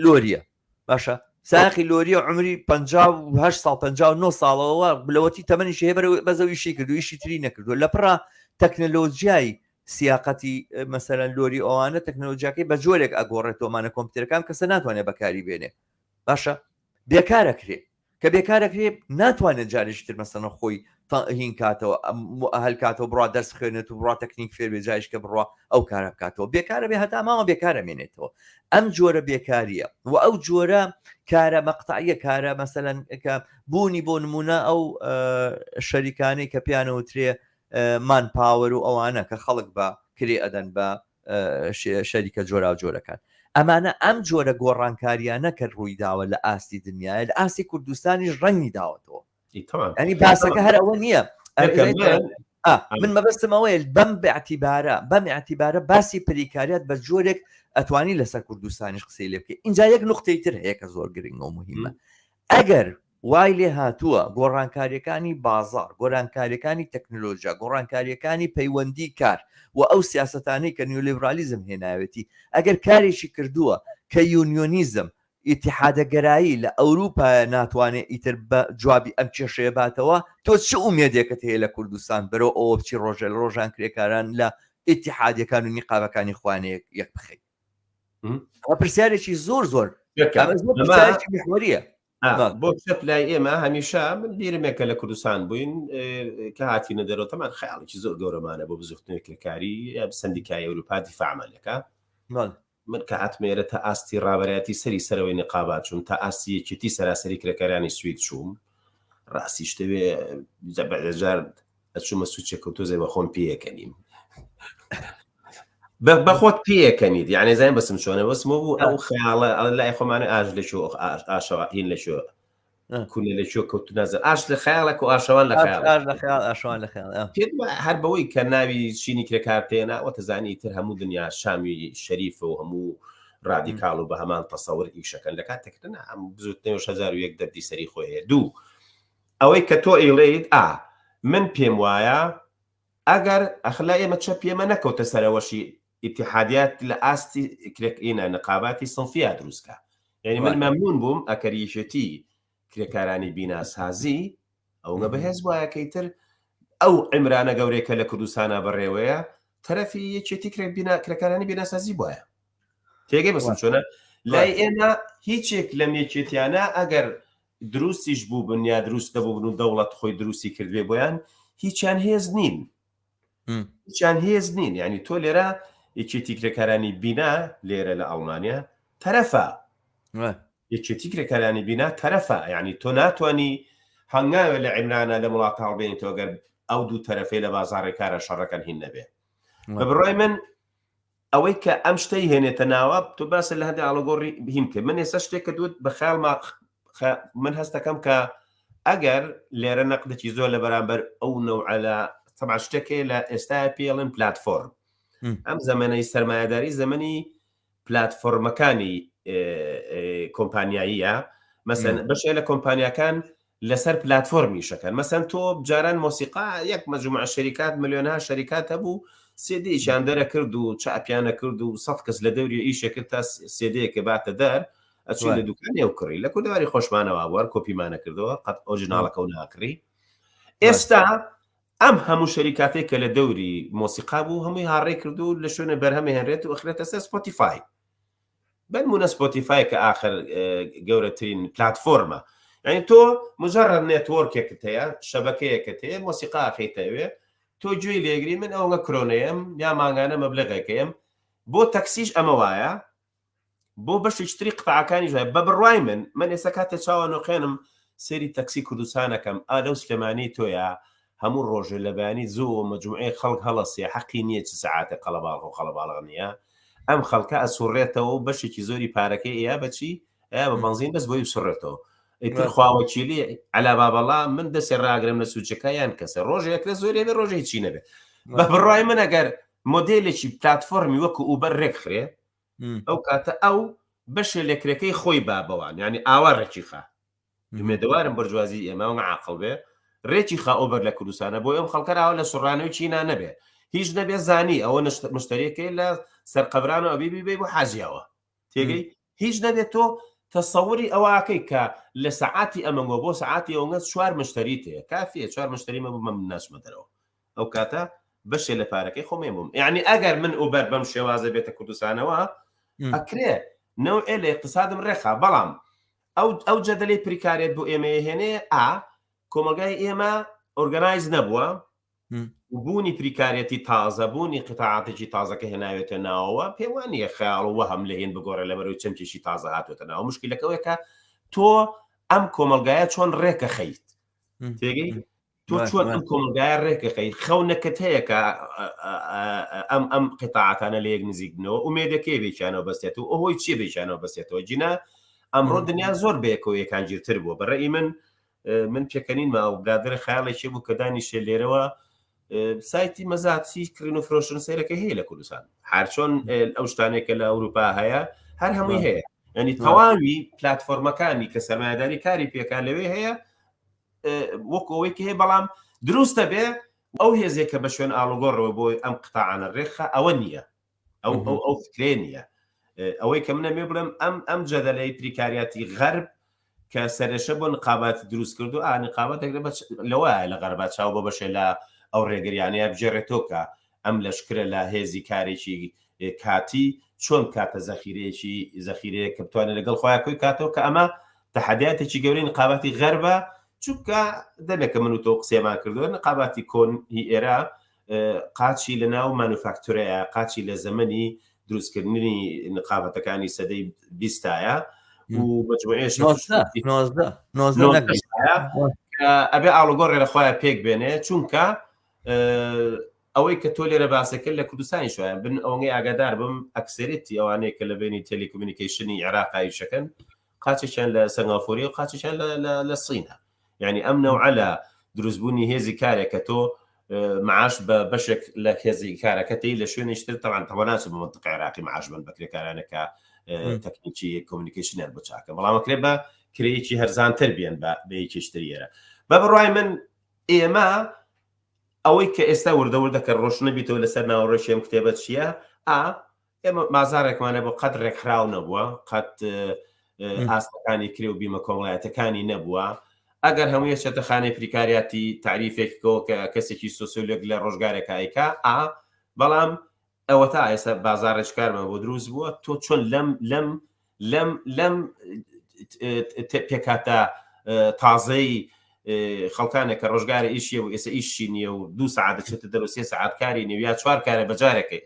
A: لۆریە باشە ساقی لۆریە عمری 58 ساڵ 59 ساڵەوە لەوەتی تەمەنیشی هەیە بەرەو بەزەویشی کردو ئیشی تری نەکردو لە پڕا تەکنەلۆجیای سیاقەتی مەسەلەن لۆری ئەوانە تەکنەلۆجیاکەی بە جۆرێک ئەگۆڕێتەوەمانە کۆمپیوتەرەکان کەسە ناتوانێت بەکاری بێنێ باشە بێکارەکرێ کە بێکارەکرێ ناتوانێت جارێکی تر مەسەنە خۆی هین کاتەوە هەل کاتەوە بڕا دەرس خوێنێت و بڕا تەکنیک فێر بێ جایش کە بڕوا ئەو کارە بکاتەوە بێکارە بێ هەتا ماوە بێکارە مێنێتەوە ئەم جۆرە بێکاریە و ئەو جۆرە کارە مەقتعیە کارە مەسەلەن کە بوونی بۆ نمونە ئەو شەریکانەی کە پیانەوترێ مان پاوەر و ئەوانە کە خەڵک بە کرێ ئەدەن بە شەریکە جۆراوجۆرەکان ئەمانە ئەم جۆرە گۆڕانکاریانە کە ڕووی داوە لە ئاستی دنیاە لە ئاستی کوردستانیش ڕەنگی داوەتەوە ئەنی باسەکە هەر ئەوە نییە من مەبەستم ئەوەیە بەم باعتیبارە بەم اعتیبارە باسی پریکاریات بە جۆرێک ئەتوانی لەسەر کوردستانیش قسەی لێ بکەی اینجا یەک نقطەی تر هەیە کە زۆر گرنگە و مهمە ئەگەر وای لێ هاتووە گۆڕانکارییەکانی بازاڕ، گۆرانکارییەکانی تەکنۆلۆژیا، گۆڕانکارییەکانی پەیوەندی کار و ئەو سیاسەتانەی کە نیۆلیبرالیزم هێناوێتی، ئەگەر کارێکی کردووە کە یونیۆنیزم، ئیتیحادەگەرایی لە ئەوروپایە ناتوانێ ئیتر بە جوابی ئەم کێشەیە باتەوە، تۆ چ ئومێدێکت هەیە لە کوردستان بەرەو ئەوە بچی ڕۆژێ لە ڕۆژان کرێکاران لە ئیتیحادیەکان و نیقابەکانی خۆیان یەک بخەی؟ ئەوە پرسیارێکی زۆر زۆر پرسیارێکی محوەریە.
B: بۆ چەپ لای ئێمە هەمیشە من بیرمێکە لە کوردستان بووین کە هاتینە دەرەوە تەمان خەیاڵێکی زۆر گەورەمانە بۆ بزوتنەوەی کرێکاری سندیکای ئەوروپا دیفاعمان لەکە من کە هاتمێرە تا ئاستی ڕابەرایەتی سەری سەرەوەی نقابات چوون تا ئاستی یەکێتی سەراسەری کرێکارانی سوید چووم ڕاستی شتەوێ جار ئەچوومە سوچێکە و تۆزێ بە خۆم پێیەکەنیم بەخۆت پێیەکەنیت یعنی زانین بەسم چۆنە بەسمەوە بوو ئەو خەیاڵە ئەڵ لای خۆمانە ئاش لە چۆ ئاشەوە هین لە چۆ کونە لە چۆ کەوت نازە ئاش لە خەیاڵێک و ئاشەوان لە
A: ئاشوان لە خەیاڵ
B: هەر بەوەی کە ناوی چینی کرێکار پێنا وەتەزانی تر هەموو دنیا شامی شەریفە و هەموو ڕادیکاڵ و بە هەمان تەسەور ئیشەکەن لە کاتێکردن ئەم بزوتنەوە 1001 دەردی سەری خۆی هەیە دوو ئەوەی کە تۆ ئەیڵێیت ئا من پێم وایە ئەگەر ئەخ لای ئێمە چەپ ئێمە نەکەوتە سەرەوەشی ئیتیحادیات لە ئاستی کرێکئینە نقاباتی سنفیا دروستکە یعنی من مەمنون بووم ئەکەر یەکێتی کرێکارانی بیناسازی ئەوگە بەهێز وایە کەی تر ئەو عمرانە گەورەیە کە لە کوردستانە بەڕێوەیە تەرەفی یەکێتی کرێکارانی بیناسازی بواە تێگەی بەسم چۆنە لای ئێمە هیچێک لەم یەکێتیانە ئەگەر دروستیش بووبن یا دروست نەبووبن و دەوڵەت خۆی دروستی کردبێ بۆیان هیچیان هێز نین هیچیان هێز نین یعنی تۆ لێرە یەکێتی کرێکارانی بینا لێرە لە ئەڵمانیا تەرەفە یەکێتی کرێکارانی بینا تەرەفە یعنی تۆ ناتوانانی هەنگاوێ لە عیمرانە لە وڵات هەڵبێنیتەوە گەر ئەو دوو تەرەفەی لە بازاڕی کارە شەڕەکەن هین نەبێ بە بڕای من ئەوەی کە ئەم شتەی هێنێتە ناوە تۆ باسە لە هەندێک ئاڵۆگۆڕی هین کرد من ئێستا شتێک کە دوت بە خەیاڵما من هەستەکەم کە ئەگەر لێرە نەقدێکی زۆر لە بەرامبەر ئەو نەوعە لە تەبعا شتێک هەیە لە ئێستا پێڵن پلاتفۆرم ئەم زەمەنەی سەرمایەداری زەمەنی پلاتفۆرمەکانی کۆمپانیاییە مەسەن بەشێ لە کۆمپانیاکان لەسەر پلاتفۆرم ئیشەکەن مەسەن تۆ جاران مۆسیقا یەک مەجموعە شەریکات ملیۆنها شەریکات هەبوو سێدەیەکیان دەرەکرد و چاپیانە کرد و سە کەس لە دەوری ئیشە کرد تا سێدەیەکە باتە دەر ئەچوی لە دوکانی ئەو کڕی لە کوردەواری خۆشمانەوە بوار کۆپیمانە کردەوە قەت ئۆرجیناڵەکە و ناکڕی ئێستا ئەم هەموو شەریکاتێک کە لە دەوری مۆسیقا بوو هەمووی هاڕێ کرد و لە شوێنە بەرهەمهێنرێت و ئەخرێتە سەر سپۆتیفای بەنمونە سپۆتیفای کە ئاخر گەورەترین پلاتفۆرمە یعنی تۆ مجرد network ێکت هەیە شەبەکەیەکت هەیە مۆسیقا ئەخەیتەوێ تۆ گوێی لێگری من ئەوە کرۆنەیەم یا مانگانە مەبلغێکەیەم بۆ تەکسیش ئەمە وایە بۆ بەشێکی تری قطاعەکانیش وایە بە بڕوای من من ئێستا کاتێ چاوە نوقێنم سێری تەکسی کوردستانەکەم ئا لەو سلێمانی تۆیە هەموو ڕۆژێ لە بەیانی زوو مەجموعەی خەڵک هەڵەسێ حەقی نییە چ سەعاتێ قەڵەباڵغ و قەڵەباڵغ نییە ئەم خەڵکە ئەسوڕێتەوە و بەشێکی زۆری پارەکەی ئەیا بەچی ئەیا بە بەنزین بەس بۆی بسڕێتەوە ئیتر خواوەکیلی علا بابەڵا من دەسێ ڕاگرم لە سوچەکە یان کەسە ڕۆژێک لە زۆری بێ ڕۆژێ هیچی نەبێ بە بڕای من ئەگەر مۆدێلێکی پلاتفۆرمی وەکو ئوبەر ڕێکخرێ ئەو کاتە ئەو. بەشێ لە کرێکەی خۆی با بەوان یعنی ئاوا ڕێکی خا ئومێدەوارم بەرجوازی ئێمە ئەوە عاقڵ بێ ڕێکی خا ئۆبەر لە کوردستانە بۆ ئەم خەڵکەراوە لە سوڕانەوەی چینا نەبێ هیچ نەبێ زانی ئەوە مشتریەکەی لە سەرقەبران و ئەبی بی بۆ حاجیاوە تێگەی هیچ نەبێت تۆ تەسەوری ئەوەکەی کە لە سەعاتی ئەمەنگۆ بۆ سەعاتی ئەوەنگە چوار مشتری تێ کافیە چوار مشتری مە بوو من ناچمە دەرەوە ئەو کاتە بەشێ لە پارەکەی خۆمێ بووم یعنی ئەگەر من ئوبەر بەم شێوازە بێتە کوردستانەوە ئەکرێ نەوعێ لە اقتصادم ڕێخا بەڵام ئەو ئەو جەدەلەی پریکارێت بۆ ئێمەیە هێنێ ئا کۆمەلگای ئێمە organize نەبووە بوونی پریکارێتی تازە بوونی قیتاعاتێکی تازە کە هێناوێتە ناوەوە پێم وا نییە خەیاڵ و وەهم لە هێن بگۆڕێ لەبەرەوەی چەمکێکی تازە هاتوێتە ناوە مشکلەکە ئەوەیە کە تۆ ئەم کۆمەڵگایە چۆن ڕێکەخەیت تێگەی تۆ چۆن ئەم کۆمەڵگایە ڕێکەخەی خەونەکەت هەیە کە ئەم ئەم قیتاعاتانە لە یەک نزیک بنەوە ئومێدەکەی بێکیانەوە بەستێت و ئەوەی چی بێکیانەوە بەستێتەوە جینا ئەمڕۆ دنیا زۆر بەیەکەوە یەکانگیرتر بووە بەڕێی من من پێکەنین ما و برادرە خیاڵێکی بوو کە دانیشێ لێرەوە سایتی مەزاتی کڕین و فرۆشن سەیرەکە هەیە لە کوردستان هەرچۆن ئەو شتانێک کە لە ئەوروپا هەیە هەر هەمووی هەیە ینی تەواوی پلتفۆرمەکانی کە سەرمایهداری کاری پێکا لەوێ هەیە وەکو ئەوەی کە هەیە بەڵام دروستە بێ ئەو هێزێک کە بە شوێن ئاڵوگۆڕەوە بۆی ئەم قتاعانە ڕێکخە ئەوە نییە ئەو ئەو ئەو فکرێ نییە ئەوەی کە منە مێ بڵێم ئەم ئەم جەدەلەی پریکاریاتی غەرب کە سەرێشە بۆ نقابات دروست کردو ئا نقابات دەگرێت بە لەوە لە غەربا چاو بۆ بەشێ لە ئەو ڕێگریانەیە بگێڕێتەوە کە ئەم لەشکرە لە هێزی کارێکی کاتی چۆن کاتە زەخیرەیەکی زەخیرەیە کە بتوانێت لەگەڵ خۆیان کۆی کاتەوە کە ئەمە تەحەدیاتێکی گەورەی نقاباتی غەربە چونکە دەمێکە من و تۆ قسەمان کردووە نقاباتی کۆن هی ئێرە قاچی لە ناو مانوفاکتورەیە قاچی لە زەمەنی دروستکردنی نقابەتەکانی سەدەی بیستایە و مجموعەیەش ئەبێ ئاڵوگۆڕێ لە خۆیان پێک بێنێ چونکە ئەوەی کە تۆ لێرە باسەکرد لە کوردستانی شوایە بن ئەوەی ئاگادار بم ئەکسەرێتی ئەوانەیە کە لە بینی telecommunication ی عێراق ئیشەکەن قاچێکیان لە سەنگافۆری و قاچێکیان لە سینە یعنی ئەم نەوعە لە دروستبوونی هێزی کارێک کە تۆ معاش بە بەشێک لە هێزی کارەکەتی لە شوێنیشتر تەوان تەوە ناچ بە منطقی عراقی معاش بن بەکرێکارانە کە تەکنیکی communication یان بۆ چاکە بەڵام کرێ بە کرەیەکی هەرزانتر بێن بە بەیەکیشتر یێرە بە بڕای من ئێمە ئەوەی کە ئێستا وردە وردە کە ڕۆشنە بیتەوە لەسەر ناوەڕۆکی ئەم کتێبە چییە ئا ئێمە بازارێکمانە بۆ قەت ڕێکخراو نەبووە قەت ئاستەکانی کرێ و بیمە کۆمەڵایەتەکانی نەبووە ئەگەر هەموو یەچێتە خانەی پریکاریاتی تعریفێکەوە کە کەسێکی سۆسیۆلۆگ لە ڕۆژگارێکە ئەیکا ئا بەڵام ئەوە تا ئێستا بازاڕێک کارمان بۆ دروست بووە تۆ چۆن لەم لەم لەم لەم پێکهاتە تازەی خەڵکانێک کە ڕۆژگارە ئیشیە و ئێستا ئیشی نییە و دو سەعات دەچێتە دەرەوە سێ سەعات کاری نیە یا چوار کارە بەجارێکی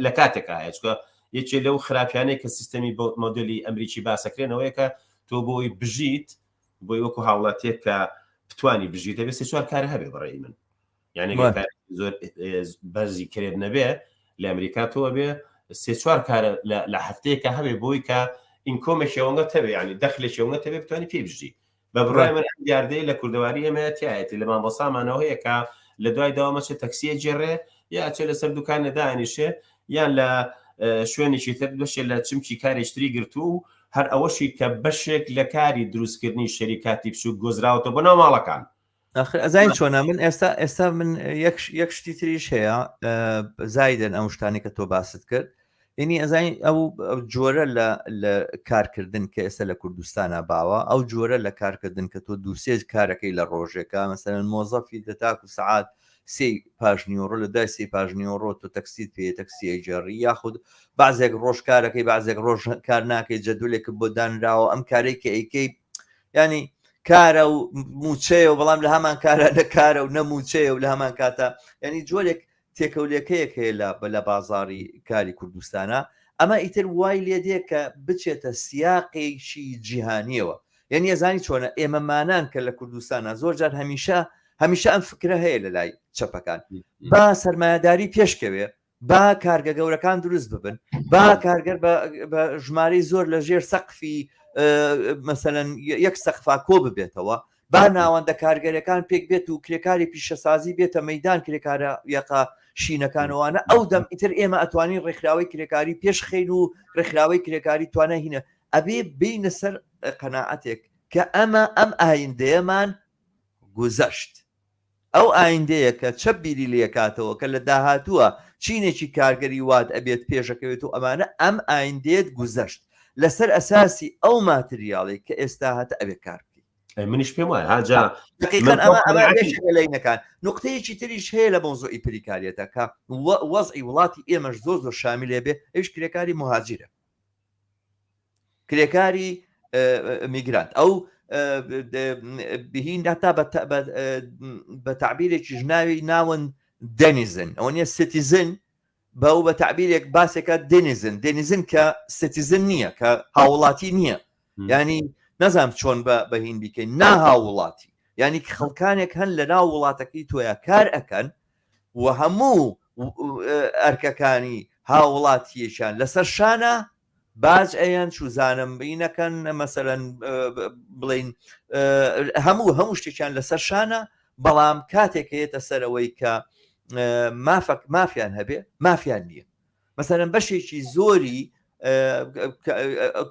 B: لە کاتێکا هەیە چکە یەکێ لەو خراپیانەی کە سیستەمی مۆدلی ئەمریکی باسەکرێنەوەیە کە تۆ بۆی بژیت بۆی وەکو هاوڵاتیەک کە بتانی بژیت دەبێت سێ چوار کارە هەبێ بەڕێی من یعنی زۆر بەرزی کرێت نەبێ لە ئەمریکا تۆ بێ سێ چوار کارە لە هەفتەیەکە هەبێ بۆی کە income ێکی ئەوەنگە تەبێ ینی دەخلێکی ئەوەنگە تەبێ بتوانانی پێ بژی بە بڕای من ئەم دیاردەیە لە کوردەواری ئێمە تایەتی لە مامۆسامانەوە هەیە کە لە دوای داوامەچێ تەکسیە جێڕێ یا ئەچێ لەسەر دوکانە دانیشێ یان لە شوێنێکی تر بەشێ لە چمکی کارێکتری گرتوو و هەر ئەوەشی کە بەشێک لە کاری دروستکردنی شەریکاتی بچوک گۆزراوەتە بۆ ناو ماڵەکان
A: ئاخر ئەزانی چۆنە من ئێستا ئێستا من یەک یەک شتی تریش هەیە زایدن ئەو شتانی کە تۆ باست کرد یعنی ئەزانی ئەو جۆرە لە لە کارکردن کە ئێستا لە کوردستانە باوە ئەو جۆرە لە کارکردن کە تۆ دووسێ کارەکەی لە ڕۆژێکە مەسەرەن مۆزەفی دەتاکو سەعات سێ پاش نیوەڕۆ لە دوای سێ پاش نیوەڕۆ تۆ تەکسیت پێ تەکسی ئەیگێڕی یاخود بەعزێک ڕۆژ کارەکەی بەعزێک ڕۆژ کار ناکەی جەدولێکت بۆ دانراوە ئەم کارێک کە ئەیکەی ینی کارە و موچەیە و بەڵام لە هەمان کارە نە کارە و نە موچەیە و لە هەمان کاتە ینی جۆرێک تێکەولێکەیەک هەیە لە لە بازاری کاری کوردستانە ئەمە ئیتر وای لێ دێ کە بچێتە سیاقێکی جیهانیەوە یعنی ئەزانی چۆنە ئێمەمانان کە لە کوردستانە زۆر جار هەمیشە هەمیشە ئەم فکرە هەیە لە لای چەپەکان با سەرمایەداری پێشکەوێ با کارگە گەورەکان دروست ببن با کارگەر بە ژمارەی زۆر لە ژێر سەقفی مەسەلەن یەک سەقفا کۆ ببێتەوە با ناوەندە کارگەرەکان پێک بێت و کرێکاری پیشەسازی بێتە مەدان کرێکارە یەقە شینەکانەوەوانە ئەو دەم ئیتر ئێمە ئەتوانین ڕێکخراوەی کرێکاری پێش خەین و ڕێکخراوەی کرێکاری توانە هینە ئەبێ بینە سەر قەناعەتێک کە ئەمە ئەم ئایندەیەمان گوزەشت ئەو ئایندەیە کە چەپ بیری لێکاتەوە کە لە داهاتووە چینێکی کارگەری وات ئەبێت پێشەکەوێت و ئەمانە ئەم ئایندەیەت گوزەشت لەسەر ئەساسی ئەو ماتریاڵی کە ئێستا هاتە ئەبێ کار بکەیت.
B: ئەی منیش پێم وایە ها جا
A: دقیقاً ئەمە ئەمە بێشێکە لە اینەکان نقطەیەکی تریش هەیە لە مەوزوعی پریکاریەتە کە وەزعی وڵاتی ئێمەش زۆر زۆر شامیلێ بێ ئەویش کرێکاری مهاجرە کرێکاری میگرانت ئەو بهین هەتا بە تعبیرێکی ژناوی ناون denizen ئەوە نیە citizen بەو بە تعبیرێک باسێکە denizen denizen کە citizen نییە کە هاوڵاتی نییە ینی نەزانام چۆن بە بەهین بیکەین نا هاوڵاتی ینی خەڵکانێک هەن لە ناو وڵاتەکەی تۆیا کار ئەکەن و هەموو ئەرکەکانی هاوڵاتیەکیان لەسەر شانە باج ئەیەن چوزانم بینەکەن مەسەرەن بڵین هەموو هەموو شتێکیان لەسەر شانە بەڵام کاتێک هەیەتە سەرەوەی کە مافەک مافیان هەبێ مافیان نییە مەسەرەن بەشێکی زۆری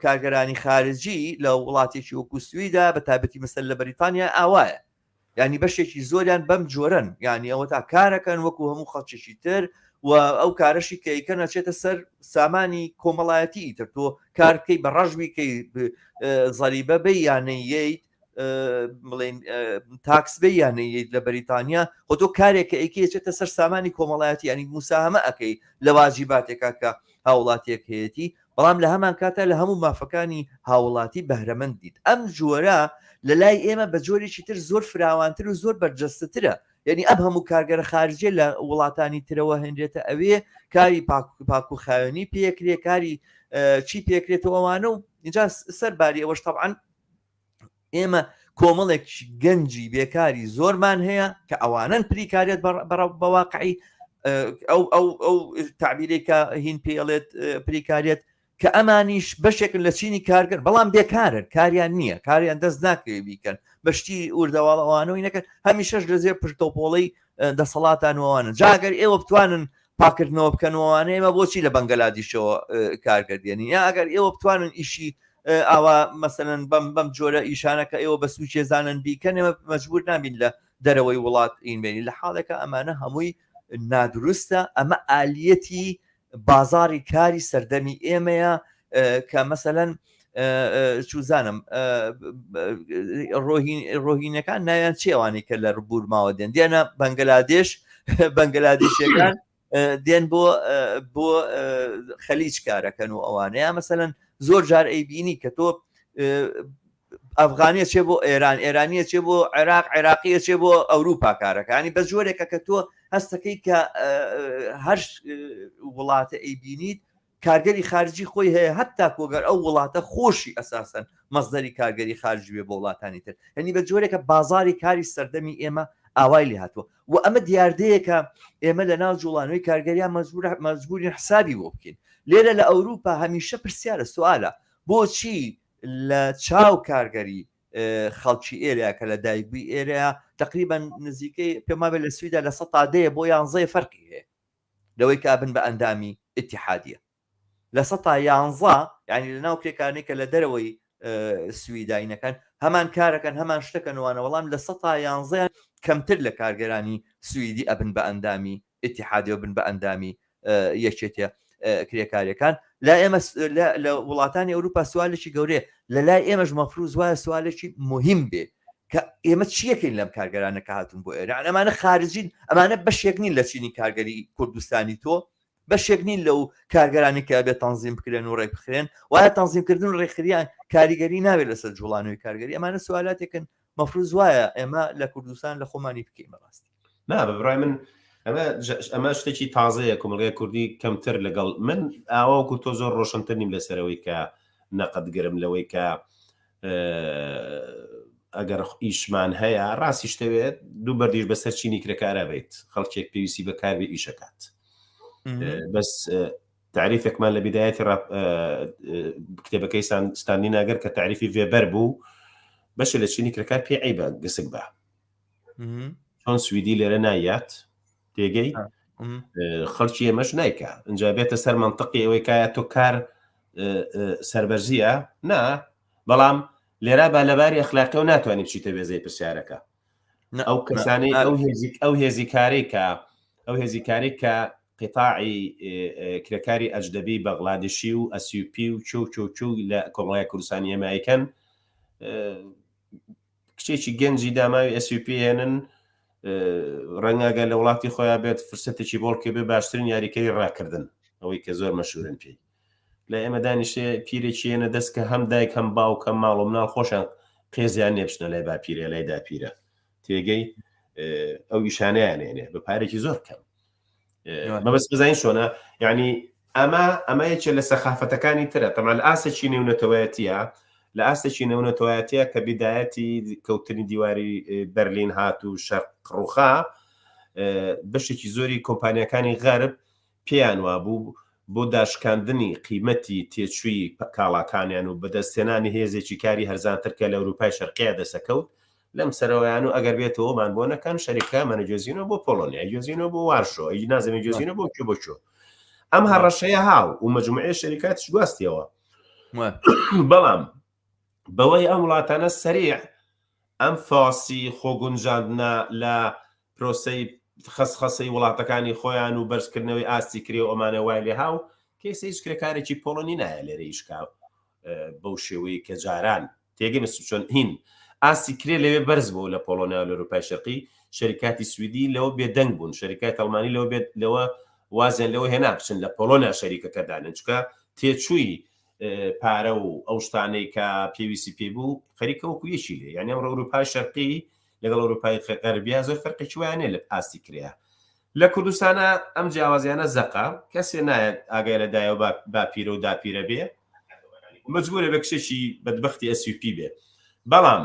A: کارگەرانی خارجی لە وڵاتێکی وەکو سویدا بە تایبەتی مەسەر لە بەریتانیا ئاوایە یانی بەشێکی زۆریان بەم جۆرەن یانی ئەوە تا کارەکەن وەکو هەموو خەڵکێکی تر و ئەو کارەشی کە ئەیکەن ئەچێتە سەر سامانی کۆمەڵایەتی ئیتر تۆ کار بکەی بە ڕەش بیکەی زەریبە بی یانەیەیت بڵێن tax بی یانەیەیت لە بەریتانیا خۆ تۆ کارێک کە ئەیکەی ئەچێتە سەر سامانی کۆمەڵایەتی ینی مساهمە ئەەکەی لە واجیباتێکا کە هاوڵاتیەک هەیەتی بەڵام لە هەمان کاتا لە هەموو مافەکانی هاوڵاتی بەهرەمەند بیت. ئەم جۆرە لە لای ئێمە بە جۆرێکی تر زۆر فراوانتر و زۆر بەرجەستەترە. یعنی ئەم هەموو کارگەرە خارجیە لە وڵاتانی ترەوە هێنرێتە ئەوێ کاری پاک و خاوێنی پێکرێ کاری چی پێکرێتەوە ئەوانە و اینجا سەر باری ئەوەش تەبعەن ئێمە کۆمەڵێک گەنجی بێکاری زۆرمان هەیە کە ئەوانن پریکاریت بەواقعی ئەو ئەو ئەو تعبیرێک کە هین پێڵێت پریکاریت کە ئەمانیش بەشێکن لە چینی کارگەر بەڵام بێکارن کاریان نییە کاریان دەست ناکەوێ بیکەن بەشتی وردەواڵەوانەوەی نەکەن هەمیشەش لە زێر پشتۆپۆڵی دەسەڵاتان وانە جاگەر ئێوە بتوانن پاکردنەوە بکەنەوەوانە ئێمە بۆچی لە بەنگلادیشەوە کارگەر دێنین یا ئەگەر ئێوە بتوانن ئیشی ئاوا مەسەلەن بەم بەم جۆرە ئیشانە کە ئێوە بە سوچێزانن بیکەن ئێمە مەجبور نابین لە دەرەوەی وڵات ئین بێنین لە حاڵێکە ئەمانە هەمووی نادروستە ئەمە ئالیەتی بازاری کاری سەردەمی ئێمەیە کە مەسەلەن چوزانم ڕۆهینەکان ناویان چێوانی کە لە ڕبورماوە دێن دیانە بەنگلادێش بەنگلادیشەکان دێن بۆ بۆ خەلیج کارەکەن و ئەوانەیە مەسەەن زۆر جار ئەیبینی کە تۆ ئەفغانیە چێ بۆ ئێران ئێرانیە چێ بۆ عێراق عێراقیە چێ بۆ ئەوروپا کارەکانی بە جۆرێکە کە تۆ هەستەکەی کە هەر وڵاتە ئەیبینیت کارگەری خارجی خۆی هەیە هەتا کۆگەر ئەو وڵاتە خۆشی ئەساسەن مەزدەری کارگەری خارجی بێ بۆ وڵاتانی تر یعنی بە جۆرێکە بازاری کاری سەردەمی ئێمە ئاوای لێ هاتووە و ئەمە دیاردەیەکە ئێمە لە ناو جوڵانەوەی کارگەریان مەجبور مەجبورین حسابی بۆ بکەین لێرە لە ئەوروپا هەمیشە پرسیارە سوالە بۆچی لە چاو کارگەری خەڵکی ئێرە کە لە دایکبووی ئێرەیە تقریبا نزیکەی پێما بێت لە سویدا لە سە دەیە بۆ یانزەیە فەرقی هەیە لەوەی کە ئەبن بە ئەندامی ئیتیحادیە لە سەتا یانزە یعنی لە ناو کرێکارانی کە لە دەرەوەی سویداینەکان هەمان کارەکەن هەمان شتەکەنوانە وەڵام لە سەتا یانزەیان کەمتر لە کارگەرانی سویدی ئەبن بە ئەندامی ئیتیحادی و بن بە ئەندامی یەکێتیە کرێکاریەکان لا ئێمە لە وڵاتانی ئەوروپا سوالێکی گەورەیە لە لای ئێمەش مەفروز وایە سوالێکی مهم بێ کە ئێمە چیەکەین لەم کارگەرانە کە هاتون بۆ ئێران ئەمانە خارجین ئەمانە بەشێک نین لە چینی کارگەری کوردستانی تۆ بەشێک نین لەو کارگەرانی کە بێت تەنزیم بکرێن و ڕێک بخرێن وایە تەنزیمکردن و ڕێکخریان کاریگەری ناوێت لەسەر جوڵانەوەی کارگەری ئەمانە سوالاتێکن مەفروز وایە ئێمە لە کوردستان لە خۆمانی بکەین بەڕاستی
B: نا بە بڕای من ئەمە ئەمە شتێکی تازەیە کۆمەڵگای کوردی کەمتر لەگەڵ من ئاواوەکو تۆ زۆر ڕۆشنتر نیم لەسەرەوەی کە نەقدگرم لەوەی کە ئەگەر ئیشمان هەیە ڕاستیش دەوێت دوو بەردیش بەسەر چینی کرێکارا بیت خەڵکێک پێویستی بە کار بێ ئیشەکات بەس تعریفێکمان لە بدایەتی کتێبەکەی ستانلی ناگەر کە تعریفی ڤێبەر بوو بەشە لە چینی کرێکار پێ عیبە گسک بە چۆن سویدی لێرە نایات تێگەی؟ خەڵکی ئێمەش نایکا اینجا بێتە سەر منطقی ئەوەی کایە تۆ کار سربەرزیە نا بەڵام لێرا با لەباری ئەخلاقیەوە ناتوانانی بچیتە وێزەی پرسیارەکە ئەو کەسانەی ئەو هێزی ئەو هێزی کارەی کە ئەو هێزی کاری کە قیتاعی کرێکاری ئەجدەبی بەغلادشی و ئەسیوپی و چۆ چۆ چۆ لە کۆمەڵای کوردستانی ئێمایکەن کچێکی گەنجی داماوی ئەسیوپی هێنن ڕەنگەگە لە وڵاتی خۆیان بێت فرسەتێکی بۆڵکێ بێ باشترین یاریکەری ڕاکردن ئەوەی کە زۆر مەشورن پێی لە ئێمە دانیشێ پیرێکی هێنە دەست کە هەم دایک هەم باوک هەم ماڵ و مناڵ خۆشیان قێزیان نیە بچنە لای باپیرە لای داپیرە تێگەی ئەو ئیشانیان هێنێ بە پارێکی زۆر کەم مەبەست بزانین چۆنە یعنی ئەمە ئەمە یەکێ لە سەخافەتەکانی ترە تەمان لە ئاستێکی نێونەتەوەیەتیە لە ئاستێکی نێونەتەوەیەتیە کە بیدایەتی کەوتنی دیواری بەرلین هات و شەرق ڕوخا بەشێکی زۆری کۆمپانیەکانی غەرب پێیان وابوو بۆ داشکاندنی قیمەتی تێچووی کاڵاکانیان و بەدەستهێنانی هێزێکی کاری هەرزانتر کە لە ئەوروپای شەرقییا دەسەکەوت، لەم سەرەوەیان و ئەگەر بێتەوەمان بۆ نەکەن شەریکەکانمان ئەگوێزینەوە بۆ پۆڵۆنیا، ئەگوێزینەوە بۆ وارشۆ، ئەی نازم ئەگوێزینەوە بۆ کوێ بۆ کوێ. ئەم هەڕەشەیە هاو و مەجموعەی شەریکاتیش گواستیەوە. بەڵام بەوەی ئەم وڵاتانە سەریع ئەم فاسی خۆگونجاندنە لە پرۆسەی خەسخەسەی وڵاتەکانی خۆیان و بەرزکردنەوەی ئاستی کرێ و ئەمانە وای لێها و کەیسە هیچ کرێکارێکی پۆڵۆنی نایە لێرە ئیشکا بەو شێوەی کە جاران تێگەی مس چۆن هین ئاستی کرێ لەوێ بەرز بوو لە پۆڵۆنیا و لە ئەوروپای شەرقی شەریکاتی سویدی لەوە بێدەنگ بوون شەریکات ئەڵمانی لەوە بێت لەوە وازیان لەوە هێنا بچن لە پۆڵۆنیا شەریکەکە دانن چونکە تێچووی پارە و ئەو شتانەی کە پێویستی پێ بوو خەریکە وەکو یەکی لێ یعنی ئەمڕۆ ئەوروپای شەرقی لەگەڵ ئەوروپای غەربیا زۆر فەرقێکی وایە نیە لە ئاستی کرێیا لە کوردستانە ئەم جیاوازیانە زەقە کەسێ نایەت ئاگای لە دایە و باپیرە و داپیرە بێ مجبورە بە کچێکی بەدبەختی SUP بێ بەڵام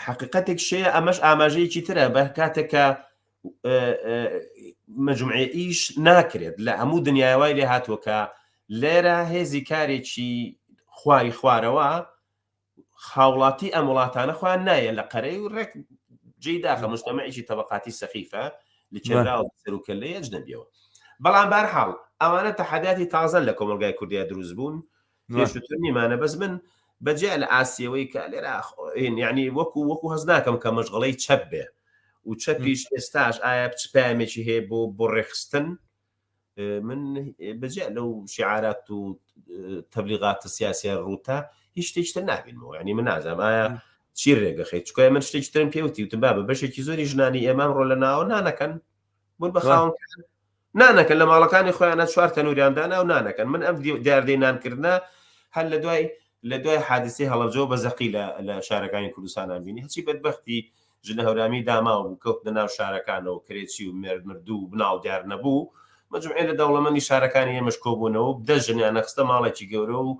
B: حقیقەتێک شەیە ئەمەش ئاماژەیەکی ترە بە کاتێک کە مەجموعێ ئیش ناکرێت لە هەموو دنیای وای لێ هاتووە کە لێرە هێزی کارێکی خواری خوارەوە هاوڵاتی ئەم وڵاتانە خۆیان نایە لە قەرەی و ڕێک جێی داخە مجتەمەعێکی تەبقاتی سەخیفە لچێنراوە سەر و کەلەی ئەجنەبیەوە بەڵام بارحاڵ ئەوانە تەحەداتی تازەن لە کۆمەڵگای کوردیا دروست بوون پێشووتر نیمانە بەس من بەجیا لە ئاسیەوەی کە لێرە یعنی وەکو وەکو هەز ناکەم کە مەشغڵەی چەپ بێ و چەپیش ئێستاش ئایا چ پامێکی هەیە بۆ بۆ ڕێخستن من بەجیا لەو شعارات و تەبلیغات سیاسیە ڕووتە هیچ شتێکی تر نابینمەوە ینی من نازانم ئایا چی ڕێگەخەی چکە من شتێکی ترم پێوتی وتم بابە بەشێکی زۆری ژنانی ئێمان ڕۆ لە ناوە نانەکەن بوون بە خاوەن نانەکەن لە ماڵەکانی خۆیانە چوار تەنوریان دانا و نانەکەن من ئەم دیاردەی نانکردە هەر لە دوای لە دوای حادیسەی هەڵەبجەوە بە زەقی لە شارەکانی کوردستانان بینی هەچی بەدبەختی ژنە هەورامی داماو بوو کەوتنە ناو شارەکانەوە کرێچی و مێرد مردوو و مناڵ دیار نەبوو مەجموعێ لە دەوڵەمەنی شارەکانی ئێمەش کۆبوونەوە و دە ژنیان نەخستە ماڵێکی گەورە و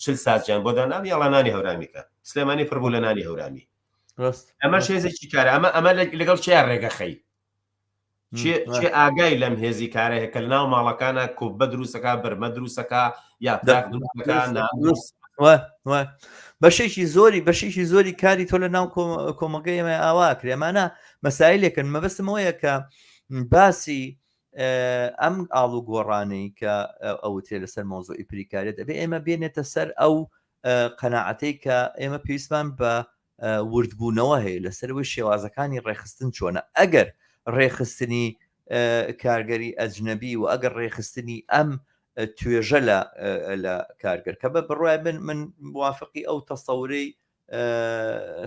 B: چل ساجیان بۆ دانا یاڵا نانی هەورامی کە سلێمانی پڕ بوو لە نانی هەورامی ئەمەش هێزێکی کارە ئەمە ئەمە لەگەڵ چیا ڕێگەخەی چێ ئاگای لەم هێزی کارە هەیە کە لە ناو ماڵەکانە کوبە دروستەکە بەرمە دروستەکە یا دروستەکە
A: بەشێکی زۆری بەشێکی زۆری کاری تۆ لە ناو کۆمەگەی ئێمە ئاوا کرێمانە مەسایلێکن مەبەستمەوەیە کە باسی ئەم ئاڵ و گۆڕانەی کە ئەوترێ لەسەر مۆزۆی پریکارێت دەبێ ئێمە بێنێتە سەر ئەو قەناعەتەی کە ئێمە پێویستمان بە وردبوونەوە هەیە لەسەرەوەی شێوازەکانی ڕێکخستن چۆنە ئەگەر ڕێکخستنی کارگەری ئەجنەبی و ئەگەر ڕێکخستنی ئەم توێژە لە لە کارگەر کە بە بڕای من من موافقی ئەو تەسەورەی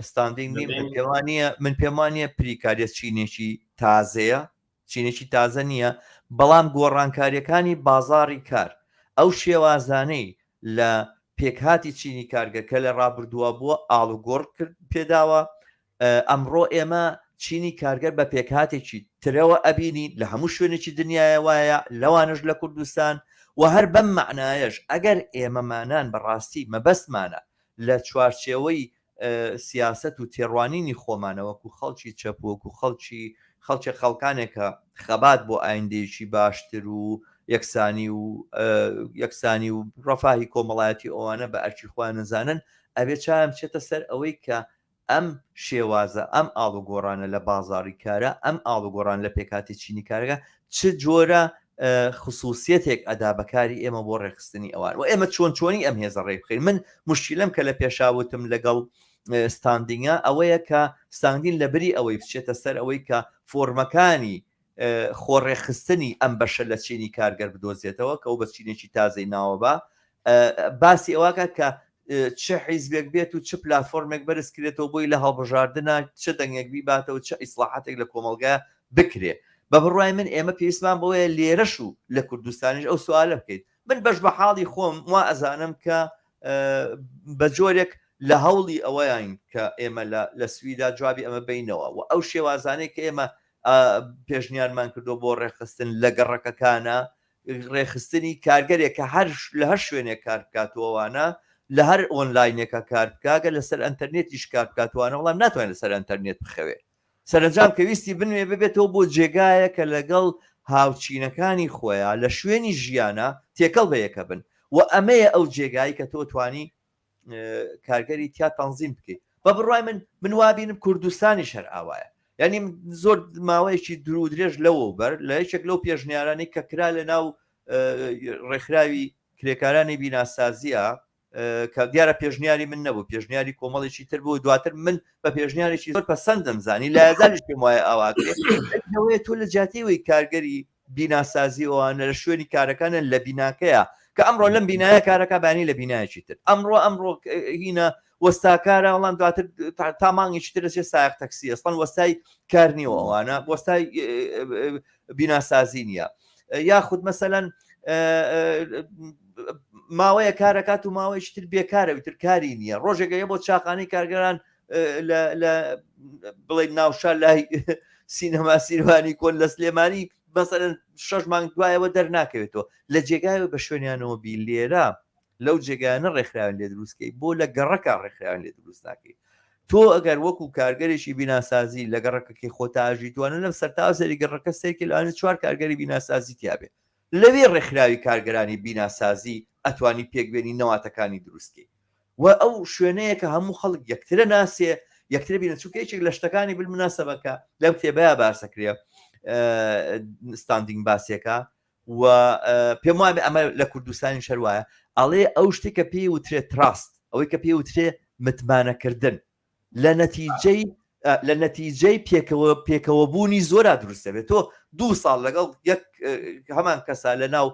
A: ستاندینگ نیم من پێوانە من پێم وانە پریکاریە چینێکی تازەیە چینێکی تازە نییە، بەڵام گۆڕانکارییەکانی بازاڕی کار، ئەو شێوازانەی لە پێکهاتی چینی کارگەر کە لە ڕابردووە بووە ئاڵوگۆڕ پێداوە، ئەمڕۆ ئێمە چینی کارگەر بە پێکهاتێکی ترەوە ئەبینین، لە هەموو شوێنێکی دنیایە وایە، لەوانەش لە کوردستان و هەر بەم مەعنایەش ئەگەر ئێمەمانان بەڕاستی مەبەستمانە لە چوارچێوەی سیاسەت و تێڕوانینی خۆمانە وەکو خەڵکی چەپ وەکو خەڵکی خەڵکێک خەڵکانێکە خەبات بۆ ئایندەیەکی باشتر و یەکسانی و یەکسانی و ڕەفاهی کۆمەڵایەتی ئەوانە بە ئەرکی خۆیان نەزانن ئەبێ چاویان بچێتە سەر ئەوەی کە ئەم شێوازە ئەم ئاڵوگۆڕانە لە بازاڕی کارە ئەم ئاڵوگۆڕان لە پێکاتی چینی کارەکە چ جۆرە خصوصیەتێک ئەدا بەکاری ئێمە بۆ ڕێکخستنی ئەوان و ئێمە چۆن چۆنی ئەم هێزە ڕێک بخەین من مشکلەم کە لە پێشاوتم لەگەڵ ستاندینگە ئەوەیە کە ستاندین لە بری ئەوەی بچێتە سەر ئەوەی کە فۆرمەکانی خۆڕێکخستنی ئەم بەشە لە چینی کارگەر بدۆزێتەوە کە ئەو بە چینێکی تازەی ناوە بە باسی ئەوەکە کە چ حیزبێک بێت و چ پلتفۆرمێک بەرز کرێتەوە بۆی لە هەڵبژاردنە چ دەنگێک بیباتەوە چ ئیسلاحاتێک لە کۆمەڵگا بکرێ بە بڕوای من ئێمە پێویستمان بۆیە لێرەش و لە کوردستانیش ئەو سوالە بکەیت من بەش بە حاڵی خۆم وا ئەزانم کە بە جۆرێک لە هەوڵی ئەوەیان کە ئێمە لە سویدا جوابی ئەمە بینەوە و ئەو شێوازانەی کە ئێمە پێشنیارمان کردو بۆ ڕێکخستن لە گەڕەکەکانە ڕێکخستنی کارگەرێک کە هەر لە هەر شوێنێک کار بکاتەوەوانە لە هەر ئۆنلاینێکە کار بکگە لەسەر ئەتەرنێتیش کار بکاتوانە وەڵام ناتوانێت لەسەر ئەتەرنێت بخەوێ سەرەنجام کە ویستی بنوێ ببێتەوە بۆ جێگایە کە لەگەڵ هاوچینەکانی خۆیان لە شوێنی ژیانە تێکەڵ بە یەکە بن و ئەمەیە ئەو جێگای کە تۆ توانی کارگەری تیا تەنزیم بکەیت بە بڕای من من وابینم کوردستانی شەر ئاوایە یعنی زۆر ماوەیەکی درو درێژ لەوە بەر لە یەکێک لەو پێشنیارانەی کە کرا لە ناو ڕێکخراوی کرێکارانی بیناسازیە کە دیارە پێشنیاری من نەبوو پێشنیاری کۆمەڵێکی تر بوو دواتر من بە پێشنیارێکی زۆر پەسەندم زانی لایەزانیش پێم وایە ئاواکرێت تۆ لە جیاتیەوەی کارگەری بیناسازی ئەوانە لە شوێنی کارەکانە لە بیناکەیە کە ئەمڕۆ لەم بینایە کارەکە بانی لە بینایەکی تر ئەمڕۆ ئەمڕۆ هینە وەستاکارە وەڵام دواتر تا مانگێکی تر دەچێت سایق تەکسی ئەسڵەن وەستای کار نییە ئەوانە وەستای بیناسازی نییە یاخود مەسەلەن ماوەیە کارەکات و ماوەیەکی تر بێکارە تر کاری نییە ڕۆژێک هەیە بۆ چاخانەی کارگەران لە بڵێ ناوشار لای سینەما سیروانی کۆن لە سلێمانی مەسەلەن شەش مانگ دوایەوە دەرناکەوێتەوە لە جێگایەوە بە شوێنیانەوە بی لێرە لەو جێگایانە ڕێکخراویان لێ دروستکەی بۆ لە گەڕەکە ڕێکخراویان لێ دروست ناکەی تۆ ئەگەر وەکو کارگەرێکی بیناسازی لە گەڕەکەکەی خۆتاژی توانە لەم سەرتاسەری گەڕەکە سێکی لەوانە چوار کارگەری بیناسازی تیاابێ لەوێ ڕێکخراوی کارگەرانی بیناسازی ئەتوانی پێکبێنی نەواتەکانی دروستکەی و ئەو شوێنەیە کە هەموو خەڵک یەکترە ناسێ یەکتر بینە چونکە یەکێک لە شتەکانی بالمناسبەکە لەم کتێبەیە باسەکرێ ستاندینگ باسێکە و پێم وابێ ئەمە لە کوردستانی شەروایە ئەڵێ ئەو شتێک کە پێی وترێ trust ئەوەی کە پێی وترێ متمانەکردن لە نەتیجەی لە نەتیجەی پێکەوە پێکەوە بوونی زۆرا دروست دەبێت تۆ دوو ساڵ لەگەڵ یەک هەمان کەسا لە ناو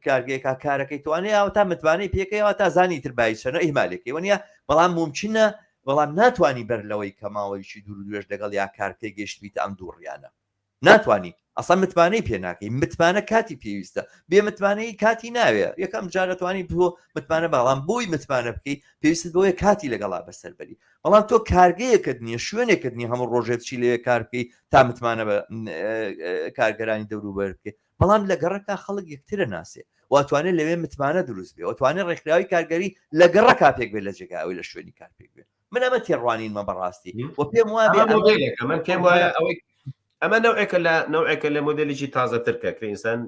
A: کارگەیەکا کارەکەی توانێ ئەوە تا متمانەی پێکەوە تا زانی تر بای چەنە ئیهمالێکی وەنیە بەڵام ممکنە بەڵام ناتوانانی بەر لەوەی کە ماوەیەکی دوور درێژ لەگەڵ یا کار پێگەشتبیتە ئەم دووڕیانە ناتوانی ئەسڵەن متمانەی پێ ناکەی متمانە کاتی پێویستە بێ متمانەی کاتی ناوێ یەکەم جار دەتوانی بۆ متمانە بەڵام بۆی متمانە بکەی پێویستت بۆیە کاتی لەگەڵا بەسەربەری بەڵام تۆ کارگەیەکت نییە شوێنێکت نییە هەموو ڕۆژێک چی لەوێ کار بکەی تا متمانە بە کارگەرانی دەوروبەر بکەی بەڵام لە گەڕەکە خەڵک یەکترە ناسێ واتوانێت لەوێ متمانە دروست بێ وتوانێت ڕێکخراوی کارگەری لە گەڕەکا پێک بێت لە جێگاوی لە شوێنی کار پێک بێت من ئەمە تێڕوانینمە بەڕاستی و پێم وابێ
B: مۆدێلێکە من پێم وایە ئەوەی ئەمە نەوعێکە لە نەوعێکە لە مۆدێلێکی تازەتر کە کە ئینسان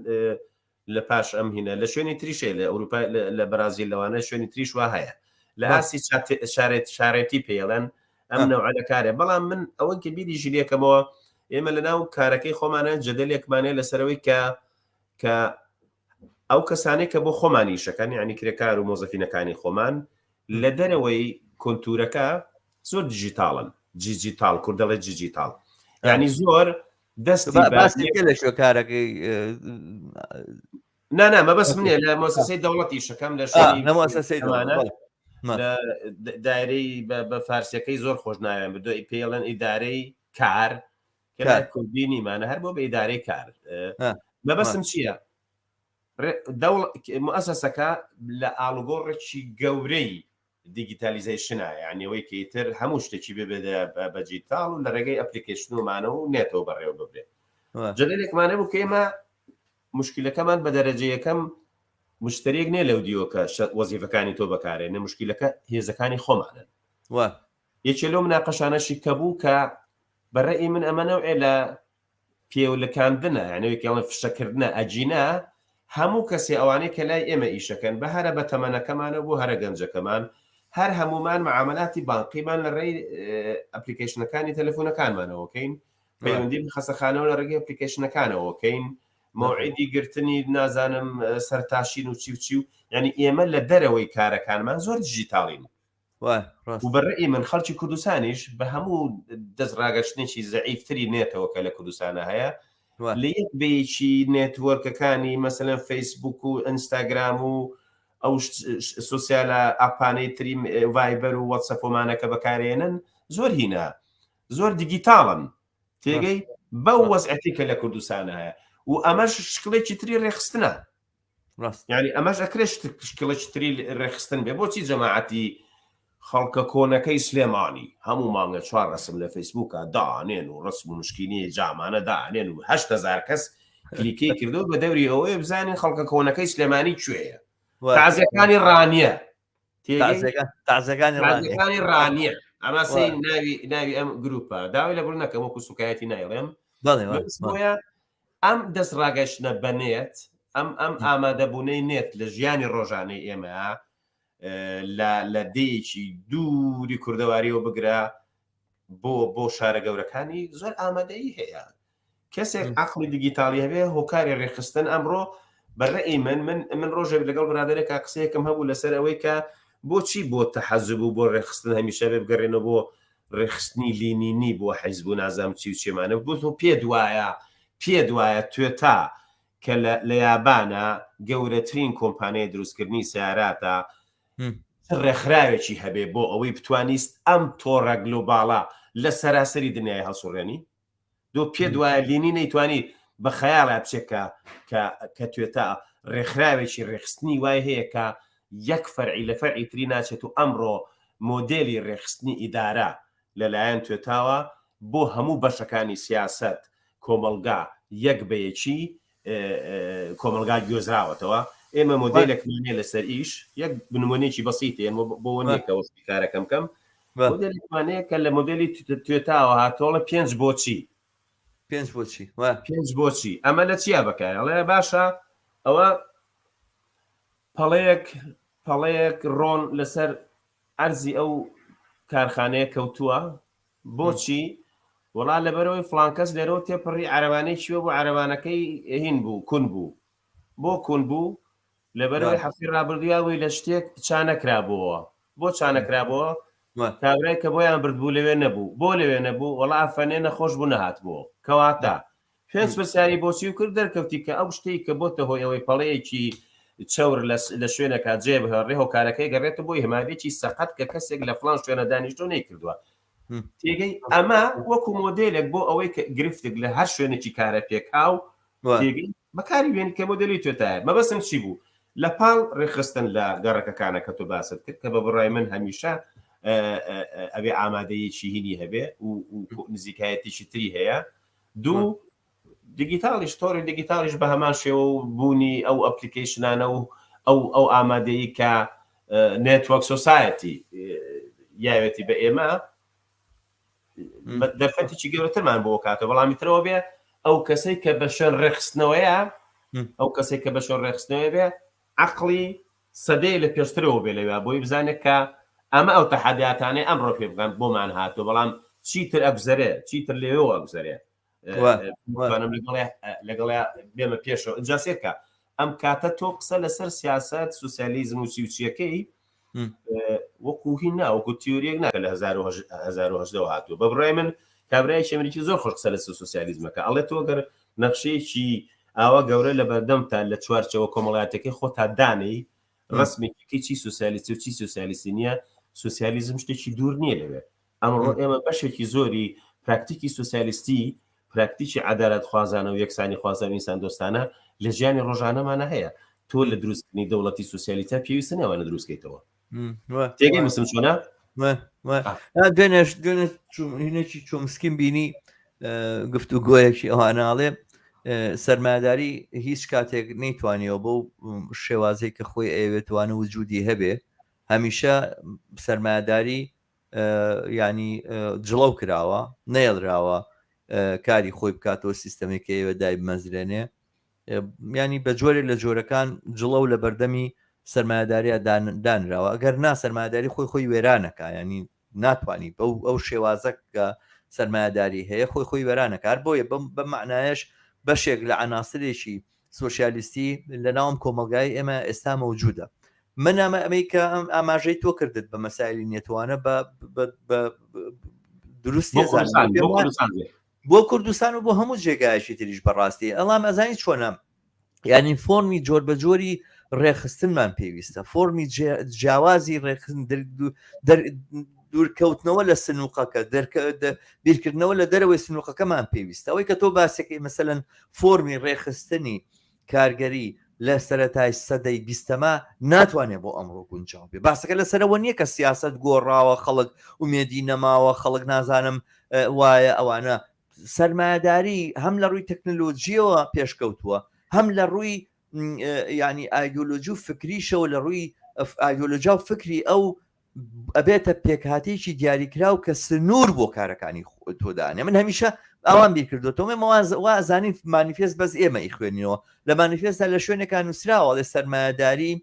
B: لە پاش ئەم هینە لە شوێنی تریشێ لە ئەوروپا لە بەرازیل لەوانە شوێنی تریش وا هەیە لە ئاستی شارێت شارێتی پێڵێن ئەم نەوعە لە کارێ بەڵام من ئەوەی کە بیری ژیلەکەمەوە ئێمە لە ناو کارەکەی خۆمانە جەدەلێکمانەیە لەسەرەوەی کە کە ئەو کەسانەی کە بۆ خۆمان ئیشەکەن یعنی کرێکار و مۆزەفینەکانی خۆمان لە دەرەوەی کۆنتورەکە زۆر دیجیتاڵن جیجیتاڵ کورد دەڵێ جیجیتاڵ یعنی زۆر دەستی
A: باسی لە شوێکارەکەی
B: نا نا مەبەست نییە لە مۆسەسەی دەوڵەت ئیشەکەم لە شوێنی
A: مۆسەسەی
B: ئەمانە لە دایرەی بە فارسیەکەی زۆر خۆش ناوێن بدۆ پێڵێن ئیدارەی کار کە کوردی نیمانە هەر بۆ بە ئیدارەی کار مەبەستم چییە مؤسسەکە لە ئاڵوگۆڕێکی گەورەی دیگیتالیزەیشنە یعنی ئەوەی کە ئیتر هەموو شتێکی ببێت بە دیجیتاڵ و لە ڕێگەی application و مانە و نێتەوە بەڕێوە ببرێت جەدەلێکمانە بوو کە ئێمە مشکلەکەمان بە دەرەجە یەکەم مشتریەک نییە لەو دیوەکە وەزیفەکانی تۆ بەکارێنە مشکلەکە هێزەکانی خۆمانن یەکێ لەو مناقەشانەشی کە بوو کە بە رەئی من ئەمە نەوعێ لە پێولکاندنە یانی ئەوەی کە ئەڵێن فشەکردنە ئەگینا هەموو کەسێ ئەوانەی کە لای ئێمە ئیشەکەن بە هەرە بە تەمەنەکەمانەوە بۆ هەرە گەنجەکەمان هەر هەمومان معاملاتی بانقیمان لە ڕێی application ەکانی تەلەفۆنەکانمانەوە کەین پەیوەندی بە خەسەخانەوە لە ڕێگەی application ەکانەوە کەین. مەوعیدی گرتنی نازانم سەرتاشین و چی و چی و یعنی ئێمە لە دەرەوەی کارەکانمان زۆر دیجیتاڵین و بە ڕەئی من خەڵکی کوردستانیش بە هەموو دەست ڕاگەشتنێکی زەعیفتری نێتەوە کە لە کوردستانە هەیە لە یەک بەیەکی نێتوەرکەکانی مەسەلەن فەیسبوک و ئینستاگرام و ئەو سوسیالە ئاپانەی تری ڤایبەر و وەتسەپۆمانە کە بەکارێنن زۆر هینە زۆر دیگیتاڵن تێگەی بەو وەزعەتی کە لە کوردستانە هەیە و ئەمەش شکڵێکی تری ڕێخستنە یعنی ئەمەش ئەکرێ شکڵێکی تری ڕێخستن بێ بۆچی جەماعەتی خەڵکە کۆنەکەی سلێمانی هەموو مانگە چوار ڕسم لە فەیسبوکە دانێن و ڕسم و مشکینی جامانە دانێن و هزار کەس کلیکەی کردو بە دەوری ئەوەیە بزانین خەڵکە کۆنەکەی سلێمانی کوێیە تازەکانی ڕانیە
A: تازەکانی
B: ڕانیە ئەمە سەی ناوی ناوی ئەم گروپە داوای لە بڕ نەکەم وەکو سوکایەتی نایڵێم بۆیە ئەم دەست ڕاگەشتنە بە نێت ئەم ئەم ئامادەبوونەی نێت لە ژیانی ڕۆژانەی ئێمە لە لە دێیەکی دووری کوردەواریەوە بگرە بۆ بۆ شارە گەورەکانی زۆر ئامادەیی هەیە کەسێک عقلی دیگیتاڵی هەبێ هۆکاری ڕێکخستن ئەمڕۆ بەڕێی من من من ڕۆژێک لەگەڵ برادێکا قسەیەکم هەبوو لەسەر ئەوەی کە بۆچی بۆ تەحەزب و بۆ ڕێکخستن هەمیشە بێ بگەڕێنەوە بۆ ڕێکخستنی لینینی بۆ حیزب و نازام چی و چێمانە بۆ تۆ پێت وایە پێت وایە توێتا کە لە یابانە گەورەترین کۆمپانیای دروستکردنی سیاراتە ڕێکخراوێکی هەبێ بۆ ئەوەی بتوانیست ئەم تۆڕە گلۆباڵە لە سەراسەری دنیای هەڵسوڕێنی دۆ پێت وایە لینی نەیتوانی بە خەیاڵا بچێت کە کە کە توێتا ڕێکخراوێکی ڕێکخستنی وای هەیە کە یەک فەرعی لە فەرعی تری ناچێت و ئەمڕۆ مۆدێلی ڕێکخستنی ئیدارە لەلایەن توێتاوە بۆ هەموو بەشەکانی سیاسەت کۆمەڵگا یەک بە یەکی کۆمەڵگا گوێزراوەتەوە ئێمە مۆدێلێکمان هەیە لەسەر ئیش یەک بنمونێکی بەسیتێ بۆ نییە وەسفی کارەکەم کەم مۆدێلێکمان هەیە کە لە مۆدێلی توێتاوە هاتۆڵە پێنج بۆچی
A: پێنج بۆچی
B: پێنج بۆچی ئەمە لە چیا بەکار ئەڵێ باشە ئەوە پەڵەیەک پەڵەیەک ڕۆن لەسەر ئەرزی ئەو کارخانەیە کەوتووە بۆچی؟ وەڵا لەبەرئەوەی فڵان کەس لێرەوە تێپەڕی عەرەبانەی چیوە بوو عەرەبانەکەی هین بوو کون بوو بۆ کون بوو لەبەرئەوەی هەفتەی ڕابردوو یاوەی لە شتێک چا نەکرابووەوە بۆ چا نەکرابووە کابرای کە بۆیان بردبوو لەوێ نەبوو بۆ لەوێ نەبوو وەڵا ئەفەنێ نەخۆش بوو نەهاتبووەوە کەواتە پێنج پرسیاری بۆچی و کرد دەرکەوتی کە ئەو شتەی کە بۆتە هۆی ئەوەی پەڵەیەکی چەور لە شوێنەکە جێ بهێڵرێ هۆکارەکەی گەڕێتە بۆی هەماریەکی سەقەت کە کەسێک لە فڵان شوێنە دانیشتوە نەیکردووە تێگەی ئەمە وەکو مۆدێلێک بۆ ئەوەی کە گرفتێک لە هەر شوێنێکی کارە پێکاو تێگەی بەکاری بێنی کە مۆدێلی توێتایە مەبەستم چی بوو لە پاڵ ڕێکخستن لە گەڕەکەکانە کە تۆ باست کرد کە بە بڕای من هەمیشە ئەبێ ئامادەیەکی هینی هەبێ و نزیکایەتیی تری هەیە دوو دیگیتاڵیش تۆڕی دیگیتاڵیش بە هەمان شێوە و بوونی ئەو ئەپلیکەیشنانە و ئەو ئەو ئامادەیی کە network society یاوێتی بە ئێمە دەرفەتێکی گەورەترمان بۆ کاتەوە بەڵامی ترەوە بێ ئەو کەسەی کە بە شوێن ڕێکخستنەوەیە ئەو کەسێک کە بە شوێن ڕێکخستنەوەی بێ عەقڵی سەدەیە لە پێشترەوە بێ لەویا بۆی بزانێت کە ئەمە ئەو تەحەدیاتانەی ئەمڕۆ پێ بگەن بۆمان هاتووە بەڵام چیتر ئەگوزەرێ چیتر لەوێوە ئەگوزەرێ توانم لەگەڵ بێمە پێشەوە ئینجا سێرکە ئەم کاتە تۆ قسە لەسەر سیاست سوسیالیزم و چی و چیەکەی وەکو هی نا وەکو تیۆریەک ناکە لە 1970 هاتووە بە بڕای من کابرایەکی ئەمریکی زۆر خۆش قسە لەسەر سوسیالیزمەکە ئەڵێ تۆ گەر نەخشەیەکی ئاوا گەورە لە بەردەمتا لە چوارچەوە کۆمەڵایەتەکەی خۆتا دانێی ڕسمێکی چی سوسیالیستی و چی سوسیالیستی نییە سوسیالیزم شتێکی دوور نییە لەوێ ئەمڕۆ ئێمە بەشێکی زۆری پراکتیکی سوسیالیستی پراکتیکی عەدالەت خوازانە و یەکسانی خوازە و ئینسان دۆستانە لە ژیانی ڕۆژانەمانە هەیە تۆ لە دروستکردنی دەوڵەتی سوسیالیتە پێویستە نێوانە دروستکەیتەوە تێگەی مسم چۆنە
A: دوێنێش دوێنێ هینێکی چۆمسکیم بینی گفتوگۆیەکی ئەواناڵێ سەرمایەداری هیچ کاتێک نەیتوانیەوە بۆ شێوازێک کە خۆی ئەیەوێتوانە وجودی هەبێ هەمیشە سەرمایەداری ینی جڵەو کراوە نەیەڵراوە کاری خۆی بکاتەوە سیستەمێک ئێوە دای بمەزرێنێ ینی بە جۆرێک لە جۆرەکان جڵەو لە بەردەمی سەرمایەداریا دانراوە ئەگەر نا سەرمایەداری خۆی خۆی وێرانەکە ینی ناتوانانی بەو ئەو شێوازە کە سەرمایەداری هەیە خۆی خۆی وێرانەکار بۆیە بەم بە معنایش بەشێک لە عەناسرێکی سۆسیالیستی لە ناوم کۆمەڵگای ئێمە ئێستا مەوجودە. من ئەمە ئەمەی کە ئەم ئاماژەی تۆ کردت بە مەسایلی نێتوانە بە دروستی بۆ کوردستان و بۆ هەموو جێگایەکی تریش بەڕاستی ئەڵام ئەزانی چۆنە یعنی فۆرمی جۆر بە جۆری ڕێخستنمان پێویستە فۆرمی جیاوازی ڕێخستن دوورکەوتنەوە لە سنووقەکە بیرکردنەوە لە دەرەوەی سنووقەکەمان پێویستە ئەوەی کە تۆ باسەکەی مەسەلەن فۆرمی ڕێخستنی کارگەری لە سەرەتای سەدەی بیستەما ناتوانێت بۆ ئەمڕۆ گونجاو بێ باسەکە لەسەرەوە نییە کە سیاست گۆڕاوە خەڵک ئومێدی نەماوە خەڵک نازانم وایە ئەوانە سەرمایەداری هەم لە ڕووی تەکنەلۆجیەوە پێشکەوتووە هەم لە ڕووی ینی ئایدۆلۆجی و فکریشەوە لە ڕووی ئایدۆلۆجیا و فکری ئەو ئەبێتە پێکهاتەیەکی دیاریکراو کە سنوور بۆ کارەکانی تۆ دانێ من هەمیشە ئاوان بیر کردوتەوە ئێمە وا زانین مانیفێست بەس ئێمە ئیخوێنینەوە لە مانیفێستا لە شوێنێکا نووسراوە ئەڵێ سەرمایەداری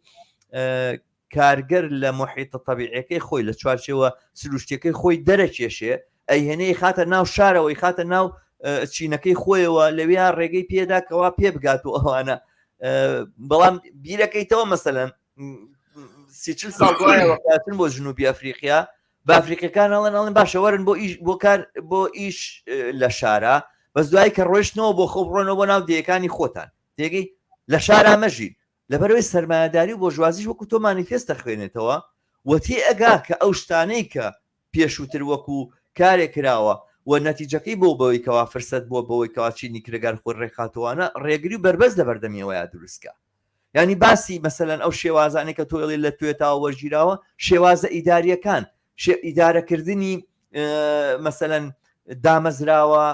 A: کارگەر لە محیتە تەبیعەکەی خۆی لە چوارچێوە سروشتەکەی خۆی دەرەکێشێ ئەیهێنەی خاتە ناو شارەوەی خاتە ناو چینەکەی خۆیەوە لەویا ڕێگەی پێدا کەوا پێ بگات و ئەوانە بەڵام بیرەکەیتەوە مەسەلەن سی ساڵ دوایەوە هاتن بۆ جنوبی ئەفریقیا بە ئەفریقیەکان ئەڵێن ئەڵێن باشە وەرن بۆ ئیش بۆ کار بۆ ئیش لە شارە بەس دوای کە ڕۆیشتنەوە بۆ خۆ بڕۆنەوە بۆ ناو دێیەکانی خۆتان تێگەی لە شارا مەژین لەبەرەوەی سەرمایەداری و بۆرژوازیش وەکو تۆ مانیفێست دەخوێنێتەوە و تێ ئەگا کە ئەو شتانەی کە پێشووتر وەکو کارێک کراوە و نەتیجەکەی بۆ بەوەی کەوا فرسەت بووە بەوەی کەوا چینی کرێگار خۆی ڕێکخاتەوانە ڕێگری و بەربەست لە بەردەمیەوەیا دروستکە یانی باسی مەسەلەن ئەو شێوازانەی کە تۆ ئەڵێ لە توێتاوە وەرگیراوە شێوازە ئیداریەکان ئیدارەکردنی مەسەلەن دامەزراوە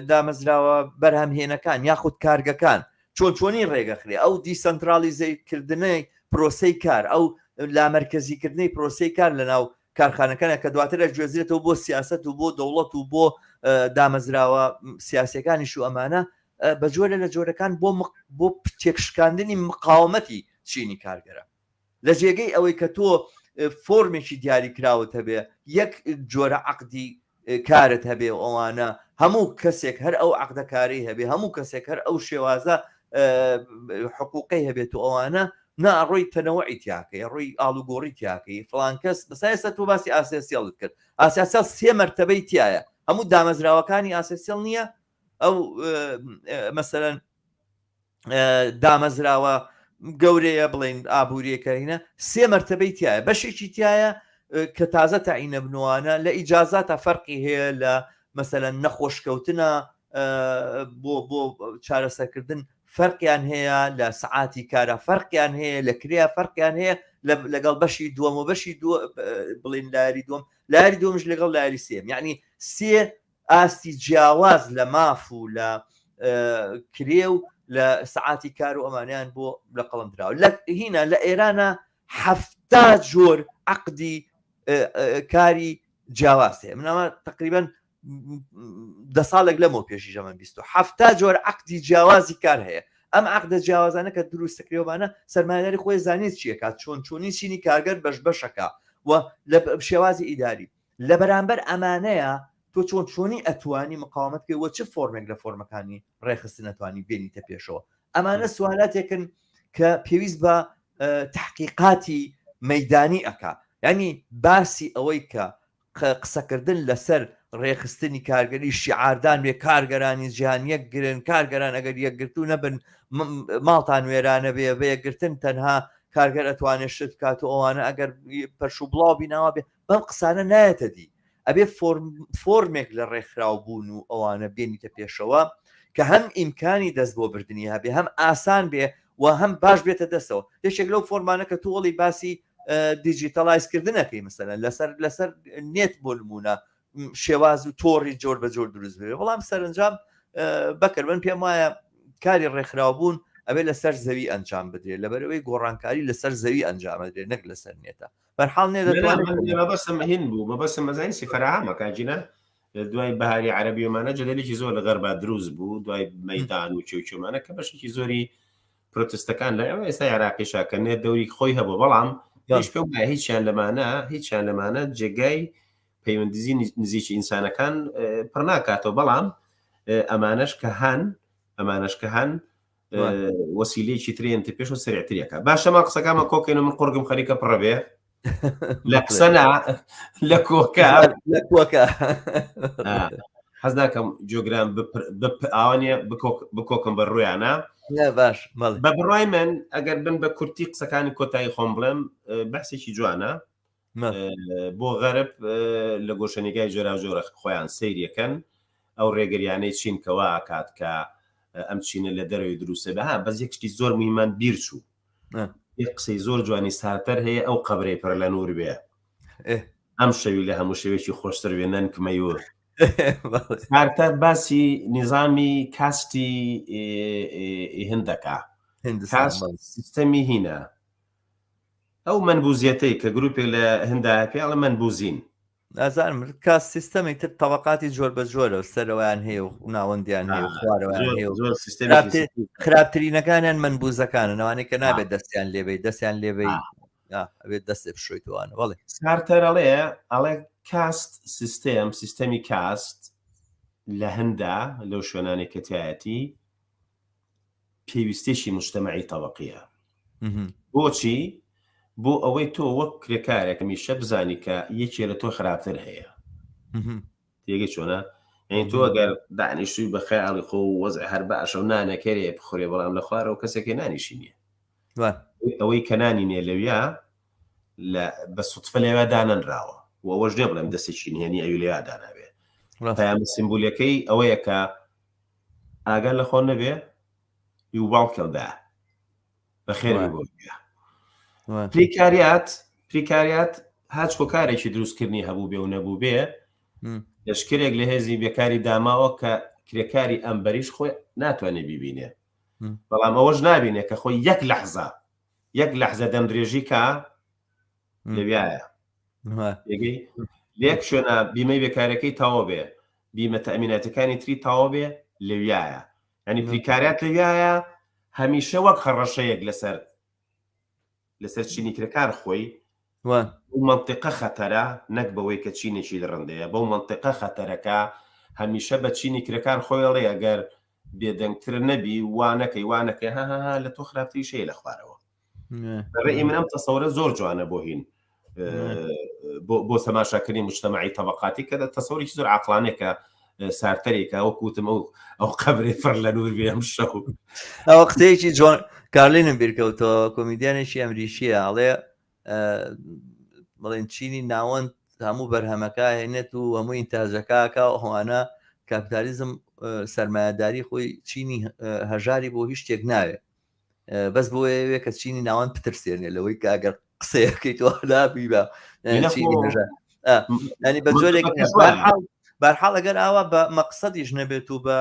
A: دامەزراوە بەرهەمهێنەکان یاخود کارگەکان چۆن چۆنی ڕێگەخرێ ئەو دیسەنترالیزەیکردنەی پرۆسەی کار ئەو لامەرکەزیکردنەی پرۆسەی کار لە ناو کارخانەکانە کە دواتر ئەگوێزرێتەوە بۆ سیاست و بۆ دەوڵەت و بۆ دامەزراوە سیاسەکانیش و ئەمانە بە جۆرە لە جۆرەکان بۆ بۆ تێکشکاندنی مقاومەتی چینی کارگەرە لە جێگەی ئەوەی کە تۆ فۆرمێکی دیاری کراوت هەبێ یەک جۆرە عقدی کارت هەبێ و ئەوانە هەموو کەسێک هەر ئەو عقدەکاری هەبێ هەموو کەسێک هەر ئەو شێوازە حقوقی هەبێت و ئەوانە نا ڕۆی تەنەوەی تیاکەی ڕۆی ئاڵوگۆڕی تیاکەی فلان کەس بەسا ئێستا تۆ باسی ئاسیاسیڵت کرد ئاسیاسیل سێ مەرتەبەی تایە هەموو دامەزراوەکانی ئاسیاسیل نییە ئەو مەسەرەن دامەزراوە گەورەیە بڵین ئابوووریەکەینە سێ مەرتەبەی تایە بەشێکی تایە کە تازە تاینە بنوانە لە ئیجازاتە فەرقی هەیە لە مەسەلەن نەخۆشکەوتنە بۆ بۆ چارەسەرکردن فەرقیان هەیە لە سەعاتی کارە فەرقیان هەیە لە کرێ فەرقیان هەیە لەگەڵ بەشی دووەم و بەشی دووە بڵین لاری دووەم لاری دووەمش لەگەڵ لاری سێم یعنی سێ ئاستی جیاواز لە ماف و لە کرێ و لە سەعاتی کار و ئەمانیان بۆ لە قەڵم دراوە لە هینا لە ئێرانە حەفتا جۆر عقدی کاری جیاواز هەیە من ئەمە تقریبا دە ساڵێک لەمەوە پێشی ژەمە 27 جۆر عقدی جیاوازی کار هەیە ئەم عقدە جیاوازانە کە دروستەکرێوانە سەرمایهداری خۆی زانیت چیەکات چۆن چۆنی چینی کارگەر بەش بەشەکە و لە شێوازی ئیداری لە بەرامبەر ئەمانەیە تۆ چۆن چۆنی ئەتوانی مقاومەت بکەی وە چ فۆرمێک لە فۆرمەکانی ڕێخستن ئەتوانی بێنیتە پێشەوە ئەمانە سوالاتێکن کە پێویست بە تحقیقاتی مەدانی ئەکا ینی باسی ئەوەی کە قسەکردن لەسەر ڕێخستنی کارگەری شیعاردان بێ کارگەرانی جیهان یەک گرن کارگەران ئەگەر یەکگرتوو نەبن ماڵتان وێرانە بێ بە یەکگرتن تەنها کارگەر ئەتوانێت شت بکات و ئەوانە ئەگەر پەرش و بڵاو بیناوە بێ بەم قسانە نایەتە دی ئەبێ فۆرمێک لە ڕێکخراو بوون و ئەوانە بێنیتە پێشەوە کە هەم ئیمکانی دەست بۆ بردننی هەبێ هەم ئاسان بێ و هەم باش بێتە دەستەوە یەکێک لەو فۆرمانە کە تۆڵی باسی digitalize کردنەکەی مەسەلەن لەسەر لەسەر نێت بۆ نمونە شێواز و تۆڕی جۆر بە جۆر دروست بێ بەڵام سەرنجام بەکر من پێم وایە کاری ڕێکخراوبوون ئەبێ لەسەر زەوی ئەنجام بدرێت لەبەرەوەی گۆڕانکاری لەسەر زەوی ئەنجام بدرێت نەک لەسەر نێتە بەرحاڵ نێ
B: دەتوانێت مەبەستم هین بوو مەبەستم مەزانی سی فەراهەمە کاجینا دوای بەهاری عەرەبی ومانە جەدەلێکی زۆر لە غەربا دروست بوو دوای مەدان و چێوچێمانە کە بەشێکی زۆری پرۆتستەکان لە ئەوە ئێستا عێراقیشا کە نێت دەوری خۆی هەبوو بەڵام هیچ پێم وایە هیچیان لەمانە هیچیان لەمانە جێگای پەیوەندیزی نزیکی ئینسانەکان پڕ ناکاتەوە بەڵام ئەمانەش کە هەن. ئەمانەش کە هەن وەسیلەیەکی ترێن تە پێش و سەرعتریەکە باشە ما قسەکانمە کۆکەین و من قڕگم خەریکە پڕە بێ لە قسە نا لە کۆکە
A: لە کۆکە
B: حەز ناکەم جۆگران ئاوانە بکۆکم بە ڕویانە
A: باش
B: بە بڕای من ئەگەر بن بە کورتی قسەکانی کۆتایی خۆم بڵێم بەسێکی جوانە بۆ غەرب لە گۆشەنیگای جۆراوجۆرە خۆیان سەیریەکەن ئەو ڕێگریانەی چین کەوا ئاکات کە ئەم چینە لە دەرەوەی دروستە بە ها بەس یەک شتی زۆر مهمان بیر چوو یەک قسەی زۆر جوانی سارتەر هەیە ئەو قەبرەی پڕ لە نور بێ ئەم شەوی لە هەموو شەوێکی خۆشتر بێ نەنک مەیور سارتەر باسی نیزامی کاستی هندەکە سیستەمی هینە ئەو مەنبوزیەتەی کە گروپێک لە هندایە پێ ئەڵێ مەنبوزین.
A: نازانم کە سیستەمی تر تەبقاتی جۆر بە جۆرە و سەرەوەیان هەیە و ناوەندیان هەیە و خوارەوەیان هەیە و
B: زۆر سیستەمێکی
A: خراپترینەکانیان مەنبوزەکانن ئەوانەی کە نابێت دەستیان لێبەی دەستیان لێبەی ئەبێت دەستێ بشۆیتوانە بەڵێ
B: سارتەر ئەڵێ ئەڵێ caste system سیستەمی caste لە هەندا لەو شوێنانێک کە تایەتی پێویستێکی مجتەمەعی تەبەقیە. بۆچی؟ بۆ ئەوەی تۆ وەک کرێکارێک هەمیشە بزانی کە یەکێ لە تۆ خراپتر هەیە. تێگەی چۆنە؟ یعنی تۆ ئەگەر دانیشتوی بە خەیاڵی خۆ و وەزع هەر باشە و نانەکەرێ بخورێ بەڵام لە خوارەوە کەسێکی نانیشی نییە. ئەوەی کە نانی نییە لەویا لە بە سوتفە لەوێ دانەنراوە و ئەوەش نییە بڵێم دەستێکی نهێنی ئەوی لەویا دانابێ. پەیامە سیمبولیەکەی ئەوەیە کە ئاگا لە خۆ نەبێ یوباڵکەڵدا بەخێر بۆ پریکاریات پریکاریات هاچ هۆکارێکی دروستکردنی هەبوو بێ و نەبوو بێ لەشکرێک لە هێزی بێکاری داماوە کە کرێکاری ئەمبەریش خۆی ناتوانێت بیبینێ بەڵام ئەوەش نابینێ کە خۆی یەک لەحزە یەک لەحزە دەم درێژی کە لەویایە لەیەک شوێنە بیمەی بێکارەکەی تەواو بێ بیمە تەمیناتەکانی تری تەواو بێ لەویایە ینی پریکاریات لەویایە هەمیشە وەک هەڕەشەیەک لەسەر لەسەر چینی کرێکار خۆی و منطقە خەتەرە نەک بەوەی کە چینێکی دڕندەیە بەو منطقە خەتەرەکە هەمیشە بە چینی کرێکار خۆیڵێ ئەگەر بێدەنگتر نەبی وانەکەی وانەکەی ها لە تۆ خراپتریش هەیە لە خوارەوە ڕێی من ئەم تەسەورە زۆر جوانە بۆ هین بۆ سەماشاکردنی مجتەمەعی تەبقاتی کە تەسەوری زۆر عقلانێکە سارتەرێکە ئەو کوتم ئەو ئەو قەبرێ پڕ لە نور بێ ئەم شەو
A: ئەوە قسەیەکی جۆن کارلینم بیرکەوتەوە کۆمیدیانێکی ئەمریکیە ئەڵێ بڵێن چینی ناوەند هەموو بەرهەمەکە هێنێت و هەموو ئینتاجەکەکە و ئەوانە کاپیتالیزم سەرمایەداری خۆی چینی هەژاری بۆ هیچ شتێک ناوێت بەس بۆ ئەوێ کە چینی ناوەند بترسێنێ لەوەی کە ئەگەر قسەیەکەی تۆ نابی بە چینی هەژار ینی بە جۆرێک بارحاڵ ئەگەر ئاوا بە مەقسەدیش نەبێت و بە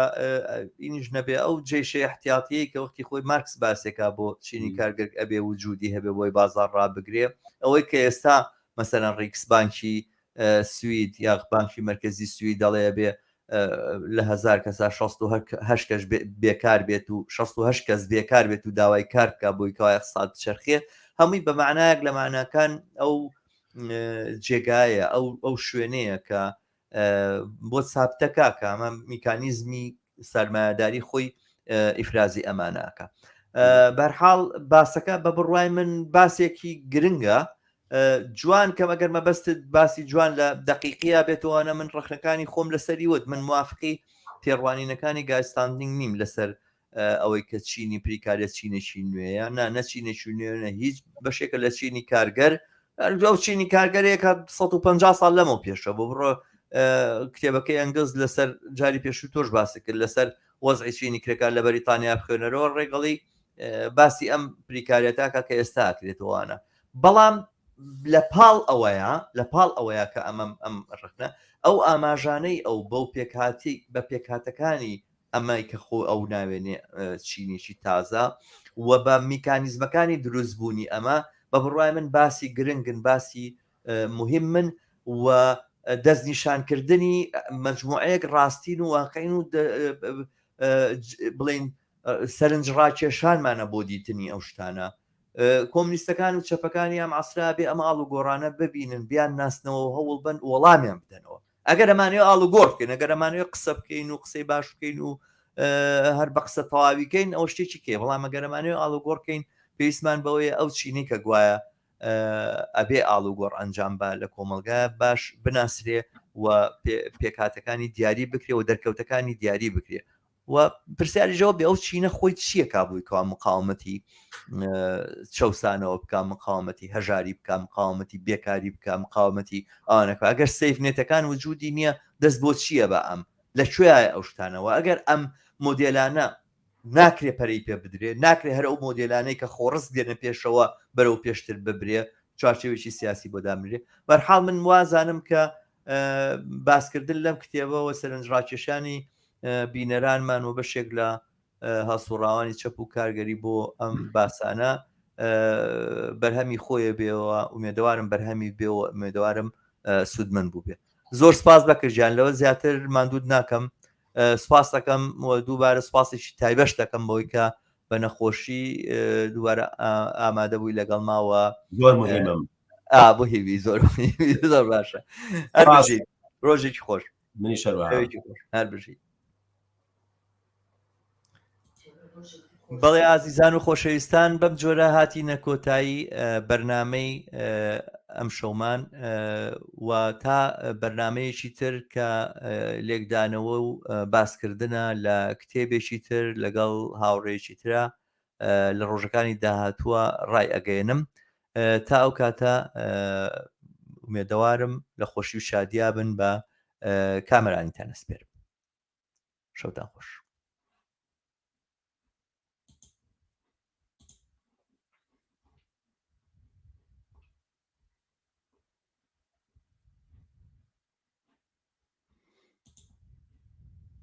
A: ئینیش نەبێ ئەو جێشە احتیاطیەی کە وەختی خۆی مارکس باسێکا بۆ چینی کارگەر ئەبێ وجودی هەبێ بۆی بازار ڕابگرێ ئەوەی کە ئێستا مەسەرەن ڕیکس بانکی سوید یا بانکی مرکزی سوید دەڵێ ئەبێ لە هزار کەسا 16 کەس بێکار بێت و 16 کەس بێکار بێت و داوای کار بکە بۆی کەوای اقتصاد بچەرخێ هەمووی بە معنایەک لە معناکان ئەو جێگایە ئەو ئەو شوێنەیە کە بۆ سابتەکە کە ئەمە میکانیزمی سەرمایەداری خۆی ئیفرازی ئەمانەکە بەرحاڵ باسەکە بە بڕوای من باسێکی گرنگە جوان کەم ئەگەر مەبەستت باسی جوان لە دەقیقییا بێتەوەە من ڕخنەکانی خۆم لەسەری وت من موافقی تێڕوانینەکانی گایستاندنگ نیم لەسەر ئەوەی کە چینی پریکاریە چینێکی نوێیە نا نە چینێکی نوێنە هیچ بەشێکە لە چینی کارگەر ئەو چینی کارگەرێکە 150 ساڵ لەمەو پێشە بۆ بڕۆ کتێبەکەی ئەنگز لەسەر جاری پێشوو تۆش باسی کرد لەسەر وەزعی چینی کرێکار لە بەریتانیا بخوێنەرەوە ڕێگەڵی باسی ئەم پریکاریەتاکە کە ئێستا کرێتەوەوانە بەڵام لە پاڵ ئەوەیە لە پاڵ ئەوەیە کە ئەمەم ئەم ڕخنە ئەو ئاماژانەی ئەو بەو پێکهاتی بە پێکهاتەکانی ئەمەی کە خۆ ئەو ناوێنێ چینێکی تازە و بە میکانیزمەکانی دروستبوونی ئەمە بە بڕوای من باسی گرنگن باسی مهمن و دەستنیشانکردنی مجموعەیەک ڕاستین و واقعین و بڵین سەرنج ڕاکێشانمانە بۆ دیتنی ئەو شتانە کۆمنیستەکان و چەپەکانی ئەم عسرا بێ ئەم ئاڵ و گۆڕانە ببینن بیان ناسنەوە هەوڵ بن وەڵامیان بدەنەوە ئەگەر ئەمانەوێ ئاڵوگۆڕ بکەین ئەگەر ئەمانەوێ قسە بکەین و قسەی باش بکەین و هەر بە قسە تەواویکەین ئەو شتێکی کێ بەڵام ئەگەرەمانەوە ئاڵوگۆڕکەین پێویستمان بەوەیە ئەو چینی کە گوایە ئەبێ ئاڵوگۆڕ ئەنجام بە لە کۆمەڵگا باش بناسرێ و پێکهاتەکانی دیاری بکرێ و دەرکەوتەکانی دیاری بکرێ و پرسیاریشەوە بێ ئەو چینە خۆی چییە کابووی کەوا مقاومەتی چەسانەوە بک مقاومەتی هەژاری بک مقاومەتی بێکاری بک مقاومەتی ئەوانەکە ئەگەر safe net ەکان وجودی نییە دەست بۆ چییە بە ئەم لە کوێ ئەو شتانەوە ئەگەر ئەم مۆدێلانە ناکرێ پەرەی پێ بدرێ، ناکرێ هەر ئەو مۆدێلانەی کە خۆڕسک دێنە پێشەوە بەرەو پێشتر ببرێ، چوارچێوەیەکی سیاسی بۆ دابنرێ. بەرحاڵ من وازانم کە باسکردن لەم کتێبەوە سەرنجڕاکێشانی بینەرانمان و بەشێک لە هەڵسوڕاوانی چەپ و کارگەری بۆ ئەم باسانە بەرهەمی خۆیە بێەوە ئومێدەوارم بەرهەمی بێەوە ئومێدەوارم سوودمەند بوو بێ زۆر سپاس بەکر گیان لەوە زیاتر ماندووت ناکەم سپاس دەکەم و دووبارە سپاسێکی تایبەش دەکەم بۆی کە بە نەخۆشی دووبارە ئامادە بووی لەگەڵ ماوە
B: زۆر مهمم
A: بۆ هیوی زۆر زۆر باشە ڕۆژێکی خۆش
B: منی شەروە
A: هەر بژی بەڵێ ئازیزان و خۆشەویستان بەم جۆرە هاتینە کۆتایی بەرنامەی ئەم شەومان و تا بەرنمەیەکی تر کە لێکدانەوە و باسکردنە لە کتێبێکی تر لەگەڵ هاوڕێکی ترە لە ڕۆژەکانی داهاتووە ڕای ئەگەێنم تا ئەو کاتە ئومێدەوارم لە خۆشی و شادیا بن بە کامەرانیتان ئەسپێرم شەوتان خۆش.